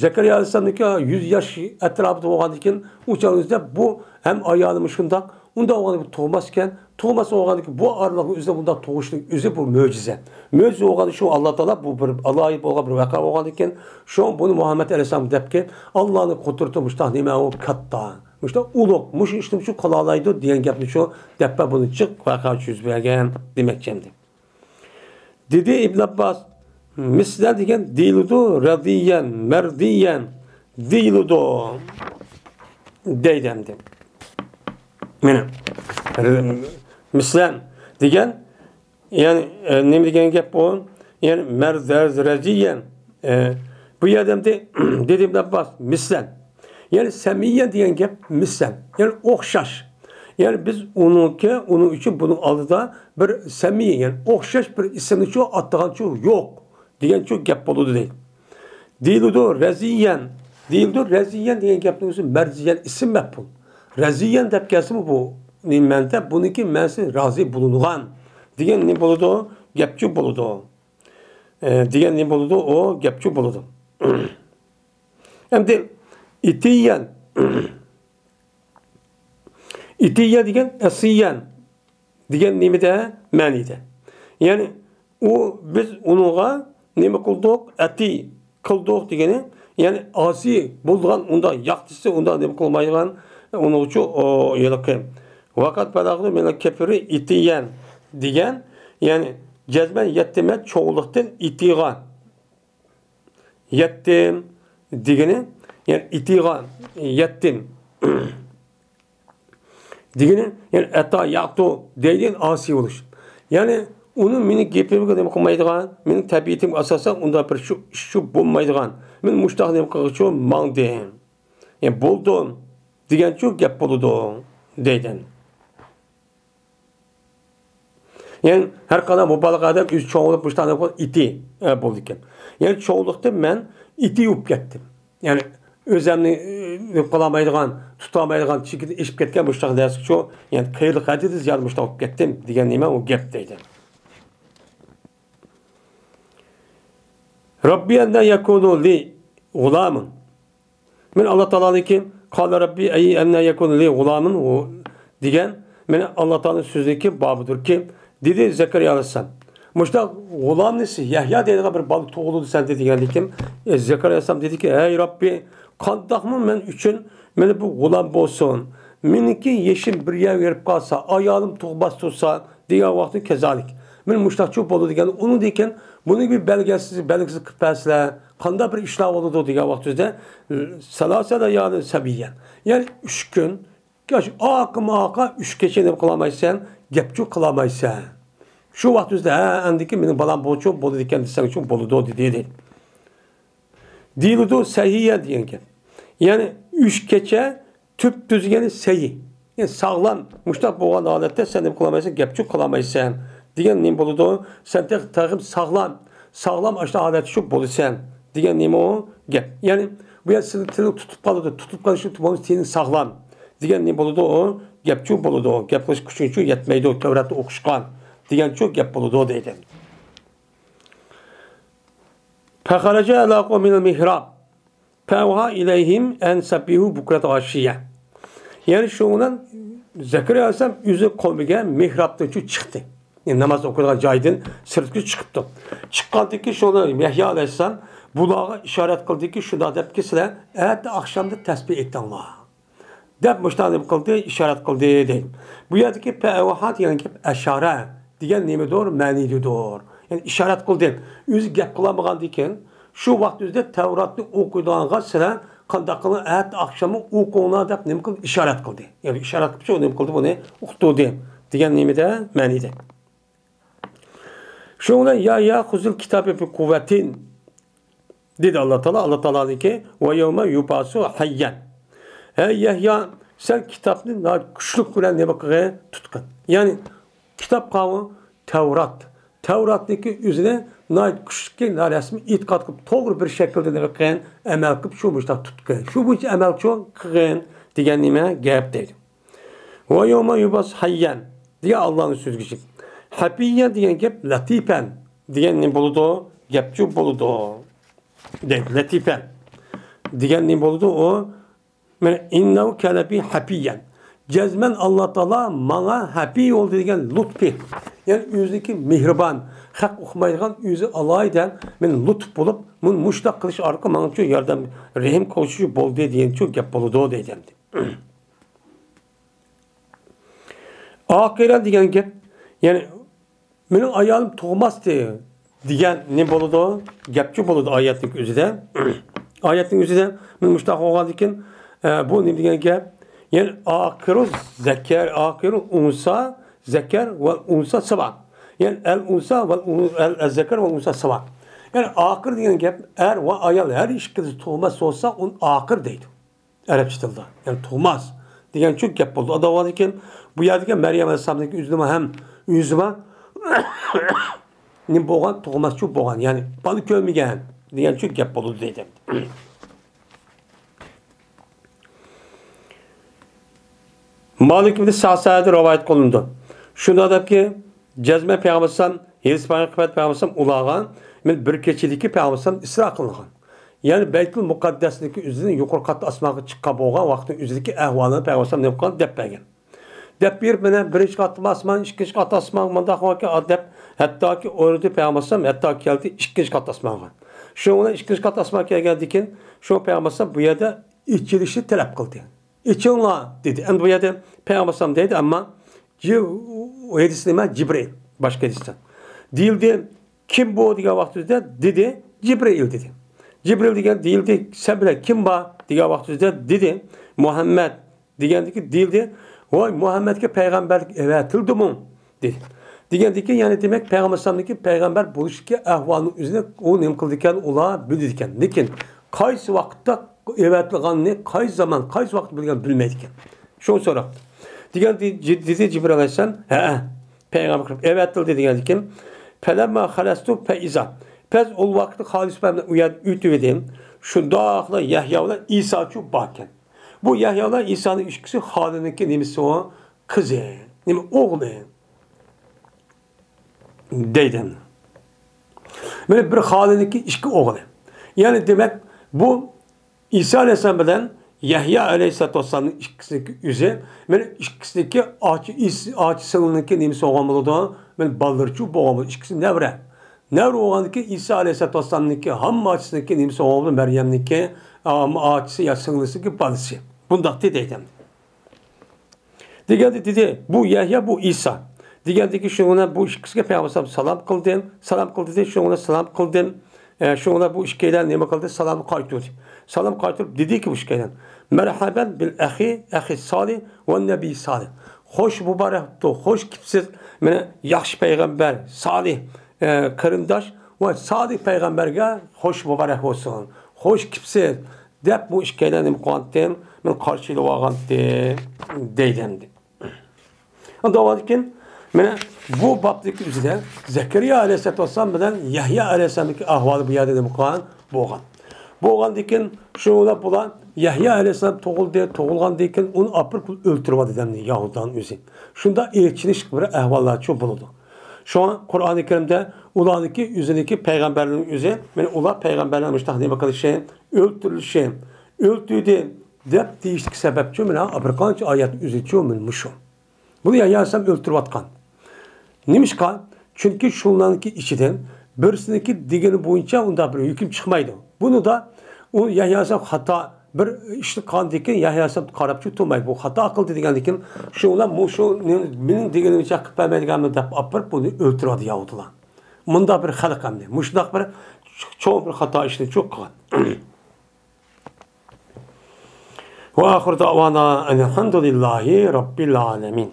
زەكەرىيا ئەلەيھىسسالامنىڭكى يۈز ياش ئەتراپىدا بولغاندىكىن، ئۇ چاغنىڭ ئۆزىدە بۇ ھەم ئايالىمۇ شۇنداق، ئۇنداق بولغاندا بۇ تۇغماس ئىكەن. تۇغماس بولغاندا بۇ ئارىلىقنىڭ ئۆزىدە بۇنداق تۇغۇشنىڭ ئۆزى بۇ مۆجىزە. مۆجىزە بولغاندا شۇ ئاللا تائالا بۇ بىر ئالاھىدە بولغان بىر ۋەقە بولغاندىكىن، شۇ بۇنى مۇھەممەد ئەلەيھىسسالام دەپكى، ئاللانىڭ قۇدرىتى مۇشتاق نېمە ئۇ كاتتا، مۇشتاق ئۇلۇغ، مۇشۇ ئىشنى شۇ قىلالايدۇ دېگەن گەپنى شۇ دەپپە بۇنى جىق ۋەقە يۈز بەرگەن دېمەكچى ئەمدى. دېدى ئىبن ئابباس، مىسلەن دېگەن دېيىلىدۇ، رەزىيەن، مەرزىيەن دېيىلىدۇ دەيدۇ ئەمدى. مانا، مىسلەن دېگەن، يەنى، ئە، نېمە دېگەن گەپ بۇ؟ يەنى، مەرزەز، رەزىيەن. ئە، بۇ يەردە ئەمدى دېدى ئىبن ئابباس، مىسلەن. يەنى سەمىييەن دېگەن گەپ مىسلەن. يەنى ئوخشاش. يەنى بىز ئۇنىڭكى، ئۇنىڭ ئۈچۈن بۇنىڭ ئالدىدا بىر سەمىيي، يەنى ئوخشاش بىر ئىسىمنىچۇ ئاتىغانچۇ يوق دېگەنچۇ گەپ بولىدۇ دەيدۇ. دېيىلىدۇ رەزىيەن. دېيىلىدۇ رەزىيەن دېگەن گەپنىڭ ئۆزى مەرزىيەن ئىسىم مەپئۇل. رەزىيەن دەپ كەلسىمۇ بۇ نېمە مەنىدە؟ بۇنىڭكى مەنىسى رازى بولۇنغان دېگەن نېمە بولىدۇ؟ گەپچۇ بولىدۇ. ئە، دېگەن نېمە بولىدۇ؟ ئۇ گەپچۇ بولىدۇ. ئەمدى ئىتىيەن. ئىتىيە دېگەن ئەسىيەن دېگەن نېمىدە؟ مەنىدە. يەنى ئۇ، بىز ئۇنىڭغا نېمە قىلدۇق؟ ئەتى قىلدۇق دېگىنى، يەنى ئاسىي بولىدىغان، ئۇنداق ياقتىسى، ئۇنداق نېمە قىلمايدىغان، ئۇنىڭغىچۇ، ئۇ، ھېلىقى. ۋەقەت بەلەغدۇ مىنەل كەبىرى ئىتىيەن دېگەن، يەنى جەزمەن يەتتىمەت چوڭلۇقتىن ئىتىغان. يەتتىم دېگىنى، يەنى ئىتىغان، يەتتىم دېگىنى، يەنى ئەتا ياقتۇ دەيدىغان ئاسىي بولۇش. يەنى ئۇنى مېنىڭ گېپىمگە نېمە قىلمايدىغان، مېنىڭ تەبىئىتىمگە ئاساسەن ئۇنداق بىر شۇ ئىشچۇ بولمايدىغان. مەن مۇشتاق نېمە قىلغۇچۇ ماڭدىم. يەنى بولدۇم دېگەنچۇ گەپ بولىدۇ دەيدۇ. يەنى ھەر قانداق مۇبالىغە ئادەم ئۆزى چوڭ بولۇپ مۇشۇنداق ئىتى، ئە، بولىدىكەن. يەنى چوڭلۇقتا مەن ئىتى بولۇپ كەتتىم. يەنى ئۆزۈمنى، ئە، قىلالمايدىغان، تۇتالمايدىغان چېكىدىن ئېشىپ كەتكەن مۇشۇنداق نەرسىچۇ، يەنى قېرىلىق ھەددىدە زىيادە مۇشۇنداق بولۇپ كەتتىم دېگەن نېمە ئۇ گەپ دەيدۇ. رەببى ئەننە يەكۇنۇ لى غۇلامۇن. مەن ئاللا تائالانىڭكى، قالە رەببى ئەي ئەننە يەكۇنۇ لى غۇلامۇن، ئۇ دېگەن، مەن ئاللا تائالانىڭ سۆزىنىڭكى بابىدۇركى، دېدى زەكەرىيا ئەلەيھىسسالام. مۇشۇنداق غۇلامنى سىز، يەھيا دەيدىغان بىر بالا تۇغۇلىدۇ سەندە دېگەندىكىن، ئە، زەكەرىيا ئەلەيھىسسالام دېدىكى، ھەي رەببى، قانداقمۇ مەن ئۈچۈن مانا بۇ غۇلام بولسۇن؟ مېنىڭكى يېشىم بىر يەرگە بېرىپ قالسا، ئايالىم تۇغماس تۇرسا، دېگەن ۋاقىتتا كەزالىك. مەن مۇشتاقچۇ بولدى دېگەن، ئۇنىڭدىن كېيىن بۇنى بىر بەلگىسىز، بەلگىسىز قىلىپ بەرسىلە، قانداق بىر ئىشلار بولىدۇ دېگەن ۋاقتىمىزدا، سەلاسە لەيالىن سەۋىييەن. يەنى ئۈچ كۈن، ياكى ئارقىمۇ ئارقا ئۈچ كېچە نېمە قىلالمايسەن، گەپچۇ قىلالمايسەن. شۇ ۋاقتىمىزدا، ھە، ئەندىكى مېنىڭ بالام بولچۇ، بولىدىكەن دېسەڭچۇ بولىدۇ، دېدى. دېيىلىدۇ سەھىيە دېگەن گەپ. يەنى ئۈچ كېچە تۈپ تۈزگەن سەھىي. يەنى ساغلام، مۇشتاق بولغان ھالەتتە سەن نېمە قىلالمايسەن، گەپچۇ قىلالمايسەن دېگەن نېمە بولىدۇ؟ سەن تېخى، تېخى ساغلام، ساغلام ئاشۇنداق ھالەتتە شۇ بولىسەن دېگەن نېمە ئۇ گەپ. يەنى بۇ يەردە سېنىڭ تىلىڭ تۇتۇپ قالىدۇ، تۇتۇپ قېلىشى بولمىسا تېنىڭ ساغلام دېگەن نېمە بولىدۇ؟ ئۇ گەپچۇ بولىدۇ، گەپ قىلىش كۈچۈڭچۇ يەتمەيدۇ، تەۋراتنى ئوقۇشقا دېگەنچۇ گەپ بولىدۇ دەيدۇ. فخرج على قوم من المحراب فأوحى إليهم أن سبحوا بكرة وعشيا. يەنى شۇنىڭ بىلەن زەكەرىيا ئەلەيھىسسالام ئۆزى قومىگە مېھرابتىنچۇ چىقتى. يەنى ناماز ئوقۇيدىغان جايدىن سىرتقا چىقىپتۇ. چىققاندىن كېيىن شۇنى يەھيا ئەلەيھىسسالام بۇلارغا ئىشارەت قىلدىكى، شۇنداق دەپكى، سىلەر ئەتە ئاخشامدا تەسبىھ ئېيتىڭلار دەپ مۇشۇنداق نېمە قىلدى، ئىشارەت قىلدى دەيدۇ. بۇ يەردىكى پەئەۋھا دېگەن گەپ ئەشارە دېگەن نېمىدۇر؟ مەنىدۇر. يەنى ئىشارەت قىلدى. ئۆزى گەپ قىلالمىغاندىكىن، شۇ ۋاقىت ئۆزىدە تەۋراتنى ئوقۇيدىغانغا سىلەر قانداق قىلىڭ، ئەتە ئاخشاممۇ ئوقۇڭلار دەپ نېمە قىلدى؟ ئىشارەت قىلدى. يەنى ئىشارەت قىلىپ شۇ نېمە قىلدى؟ بۇنى ئۇقتۇردى دېگەن نېمىدە؟ مەنىدە. شۇنىڭ بىلەن يەھيا خۇزۇل كىتابە بىقۇۋۋەتىن دېدى ئاللا تائالا، ئاللا تائالانىڭكى، ۋە يەۋمە يۇبئەسۇ ھەييەن. ھەي يەھيا، سەن كىتابنى ناھايىتى كۈچلۈك بىلەن نېمە قىلغىن؟ تۇتقىن. يەنى كىتاب قاۋۇ تەۋرات. تەۋراتنىڭكى ئۆزىنى ناھايىتى كۈچلۈككە، ناھايىتى رەسمىي ئېتىقاد قىلىپ، توغرا بىر شەكىلدە نېمە قىلغىن؟ ئەمەل قىلىپ، شۇ مۇشۇنداق تۇتقىن. شۇ بويىچە ئەمەلچۇ قىلغىن دېگەن نېمە گەپ دەيدۇ. ۋە يەۋمە يۇبئەسۇ ھەييەن دېگەن ئاللانىڭ سۆزى. ھەپىييەن دېگەن گەپ لەتىپەن دېگەن نېمە بولىدۇ؟ گەپچۇ بولىدۇ. دەيدۇ، لەتىپەن دېگەن نېمە بولىدۇ؟ ئۇ، مانا، ئىننەھۇ كانە بى ھەپىييەن. جەزمەن ئاللا تائالا ماڭا ھەپى بولدى دېگەن لۇتپى، يەنى ئۆزىنىڭكى مېھرىبان، خەق ئۇقمايدىغان ئۆزى ئالاھىدە مېنى لۇتپ بولۇپ، مۇن-، مۇشۇنداق قىلىش ئارقىلىق ماڭا شۇ ياردەم، رەھىم كوشۇش بولدى دېگەن شۇ گەپ بولىدۇ دەيدۇ ئەمدى. ئاقىرە دېگەن گەپ، يەنى مېنىڭ ئايالىم تۇغماستى دېگەن نېمە بولىدۇ؟ گەپچۇ بولىدۇ ئايەتنىڭ ئۆزىدە. ئايەتنىڭ ئۆزىدە مانا مۇشۇنداق بولغاندىكىن، ئە، بۇ نېمە دېگەن گەپ؟ يەنى ئاقىرۇ زەكەر، ئاقىرۇ ئۇنسا زەكەر ۋە ئۇنسا سىۋا. يەنى ئەل ئۇنسا ۋە ئۇن-، ئەل، ئەل زەكەر ۋە ئۇنسا سىۋا. يەنى ئاقىر دېگەن گەپ ئەر ۋە ئايال ھەر ئىككىلىسى تۇغماس بولسا، ئۇنى ئاقىر دەيدۇ. ئەرەبچە تىلدا. يەنى تۇغماس دېگەن شۇ گەپ بولىدۇ. ئاداۋادىكىن بۇ يەردىكى مەريەم ئەلەيھىسسالامنىڭكى ئۆزىنىمۇ ھەم ئۆزىمۇ نېمە بولغان؟ تۇغماسچۇ بولغان. يەنى بالا كۆرمىگەن دېگەن شۇ گەپ بولىدۇ دەيدۇ. مالىك ئىبن سەسەدە رىۋايەت قىلىنىدۇ. شۇنداق دەپكى، جەزمەن پەيغەمبەر ئەلەيھىسسالام، ھېدىس پەيغەمبەر پەيغەمبەر ئەلەيھىسسالام ئۇلارغا، مەن بىر كېچىدىكى پەيغەمبەر ئەلەيھىسسالام ئىسرا قىلىنغان. يەنى بەيتۇل مۇقەددەسنىڭكى ئۆزىدىن يۇقىرى قاتتىق ئاسمانغا چىققان بولغان ۋاقىتنىڭ ئۆزىدىكى ئەھۋالىنى پەيغەمبەر ئەلەيھىسسالام نېمە قىلغان دەپ بەرگەن. دەپ بېرىپ، مانا بىرىنچى قاتتىمۇ ئاسمان، ئىككىنچى قاتتىمۇ ئاسمان، مۇنداق باركەن دەپ، ھەتتاكى ئۇيرۇدى پەيغەمبەر ئەلەيھىسسالام، ھەتتا كەلدى ئىككىنچى قاتتىق ئاسمانغا. شۇنىڭ بىلەن ئىككىنچى قاتتىق ئاسمانغا كەلگەندىن كېيىن، شۇ پەيغەمبەر ئەلەيھىسسالام بۇ يەردە ئېچىلىشنى تەلەپ قىلدى. ئېچىلىڭلار دېدى. ئەمدى بۇ يەردە پەيغەمبەر ئەلەيھىسسالام دەيدۇ، ئەمما جى-، ھەدىس نېمە؟ جىبرىئىل. باشقا ھەدىستە. دېيىلدى، كىم بۇ دېگەن ۋاقتىدا دېدى، جىبرىئىل دېدى. جىبرىئىل دېگەن دېيىلدى، سەن بىلەن كىم بار دېگەن ۋاقتىدا دېدى، مۇھەممەد دېگەندىكى دېيىلدى، ۋاي مۇھەممەدكە پەيغەمبەرلىك ئەۋەتىلدىمۇ؟ دېدى. دېگەندىكى، يەنى دېمەك، پەيغەمبەر ئەلەيھىسسالامنىڭكى پەيغەمبەر بولۇشتىكى ئەھۋالىنىڭ ئۆزىنى ئۇ نېمە قىلىدىكەن، ئۇلار بىلىدىكەن. لېكىن قايسى ۋاقىتتا ئەۋەتىلغاننى، قايسى زامان، قايسى ۋاقىتتا بىلگەن بىلمەيدىكەن. شۇنى سوراپتۇ. دېگەن دېدى جىبرىل ئەلەيھىسسالام، ھەئە، پەيغەمبەر قىلىپ ئەۋەتىلدى دېگەندىكىن، پەلەمما خەلەستۇ فەئىزا. پەس ئۇ ۋاقىتتا خالىس بىلەن ئۇ يەردىن ئۆتۈۋىدىم. شۇنداقلا يەھيا بىلەن ئىساچۇ باركەن. بۇ يەھيا بىلەن ئىسانىڭ ئىككىسى خالىنىڭكى نېمىسى ئۇ؟ قىزى. نېمە، ئوغلى. دەيدۇ. مانا بىر خالىنىڭكى ئىككى ئوغلى. يەنى دېمەك، بۇ ئىسا ئەلەيھىسسالام بىلەن يەھيا ئەلەيھىسسالاتۇ ۋەسسالامنىڭ ئىككىسىنىڭكى ئۆزى، مانا ئىككىسىنىڭكى ئاچا، ئىس-، ئاچا سىڭلىنىڭكى نېمىسى بولغان بولىدۇ؟ مانا بالىلىرىچۇ بولغان بولىدۇ. ئىككىسى نەۋرە. نەۋرە بولغاندىكى ئىسا ئەلەيھىسسالاتۇ ۋەسسالامنىڭكى ھەممە ئاچىسىنىڭكى نېمىسى بولغان بولىدۇ؟ مەريەمنىڭكى، ھەممە ئاچىسى يا سىڭلىسىنىڭكى بالىسى. بۇنداق دېدى ئەيتەمدى. دېگەندە دېدى، بۇ يەھيا، بۇ ئىسا. دېگەندىكى شۇنىڭ بىلەن بۇ ئىككىسىگە پەيغەمبەر ئەلەيھىسسالام سالام قىلدى. سالام قىلدى دېدى، شۇنىڭ بىلەن سالام قىلدىم. ئە، شۇنىڭ بىلەن بۇ ئىككىيلەن نېمە قىلدى؟ سالامنى قايتۇردى. سالام قايتۇرۇپ دېدىكى بۇ ئىككىيلەن، مەرھەبەن بىل ئەخى، ئەخى سالىھ ۋە نەبىي سالىھ. خوش مۇبارەك بوپتۇ، خوش كېپسىز، مانا ياخشى پەيغەمبەر، سالىھ، ئە، قېرىنداش ۋە سالىھ پەيغەمبەرگە خوش مۇبارەك بولسۇن. خوش كېپسىز. دەپ بۇ ئىككىيلەن نېمە قىلغانتىم؟ مېنى قارشى ئېلىۋالغانتىم دەيدۇ ئەمدى. داۋامىدىكىن مانا بۇ بابتىكى ئۆزىدە زەكەرىيا ئەلەيھىسسالاتۇ ۋەسسالام بىلەن يەھيا ئەلەيھىسسالامنىڭكى ئەھۋالى بۇ يەردە نېمە قىلغان؟ بولغان. بولغاندىكىن شۇ بىلەن يەھيا ئەلەيھىسسالام تۇغۇلدى، تۇغۇلغاندىكىن ئۇنى ئاپىرىپ ئۆلتۈرۈۋالدى دەمدى يەھۇدىيلارنىڭ ئۆزى. شۇنداق ئېچىنىشلىق بىر ئەھۋاللارچۇ بولىدۇ. شۇڭا قۇرئانى كەرىمدە ئۇلارنىڭكى ئۆزىنىڭكى پەيغەمبەرلىرىنىڭ ئۆزى، مانا ئۇلار پەيغەمبەرلەرنى مۇشۇنداق نېمە قىلىشى، ئۆلتۈرۈلۈشى، ئۆلتۈردى دەپ دېيىشلىك سەۋەبچۇ مانا بىر قانچە ئايەت ئۆزىچۇ مانا مۇشۇ. بۇنى يەھيا ئەلەيھىسسالام ئۆلتۈرۈۋاتقان. نېمىشقا؟ چۈنكى شۇلارنىڭكى ئىچىدىن بىرسىنىڭكى دېگىنى بويىچە ئۇنداق بىر ھۆكۈم چىقمايدۇ. بۇنىدا ئۇ يەھيا ئەلەيھىسسالام خاتا بىر ئىشنى قىلغاندىكىن يەھيا ئەلەيھىسسالام قاراپچۇ تۇرمايدۇ. بۇ خاتا قىلدى دېگەندىكىن شۇ بىلەن مۇشۇ مېنىڭ دېگىنىمچە قىلىپ بەرمەيدىغانمەن دەپ ئاپىرىپ بۇنى ئۆلتۈرۈۋالدى يەھۇدىيلار. مۇنداق بىر خەلق ئەمدى. مۇشۇنداق بىر چوڭ بىر خاتا ئىشنى چوق قىلغان. وآخر دعوانا أن الحمد لله رب العالمين.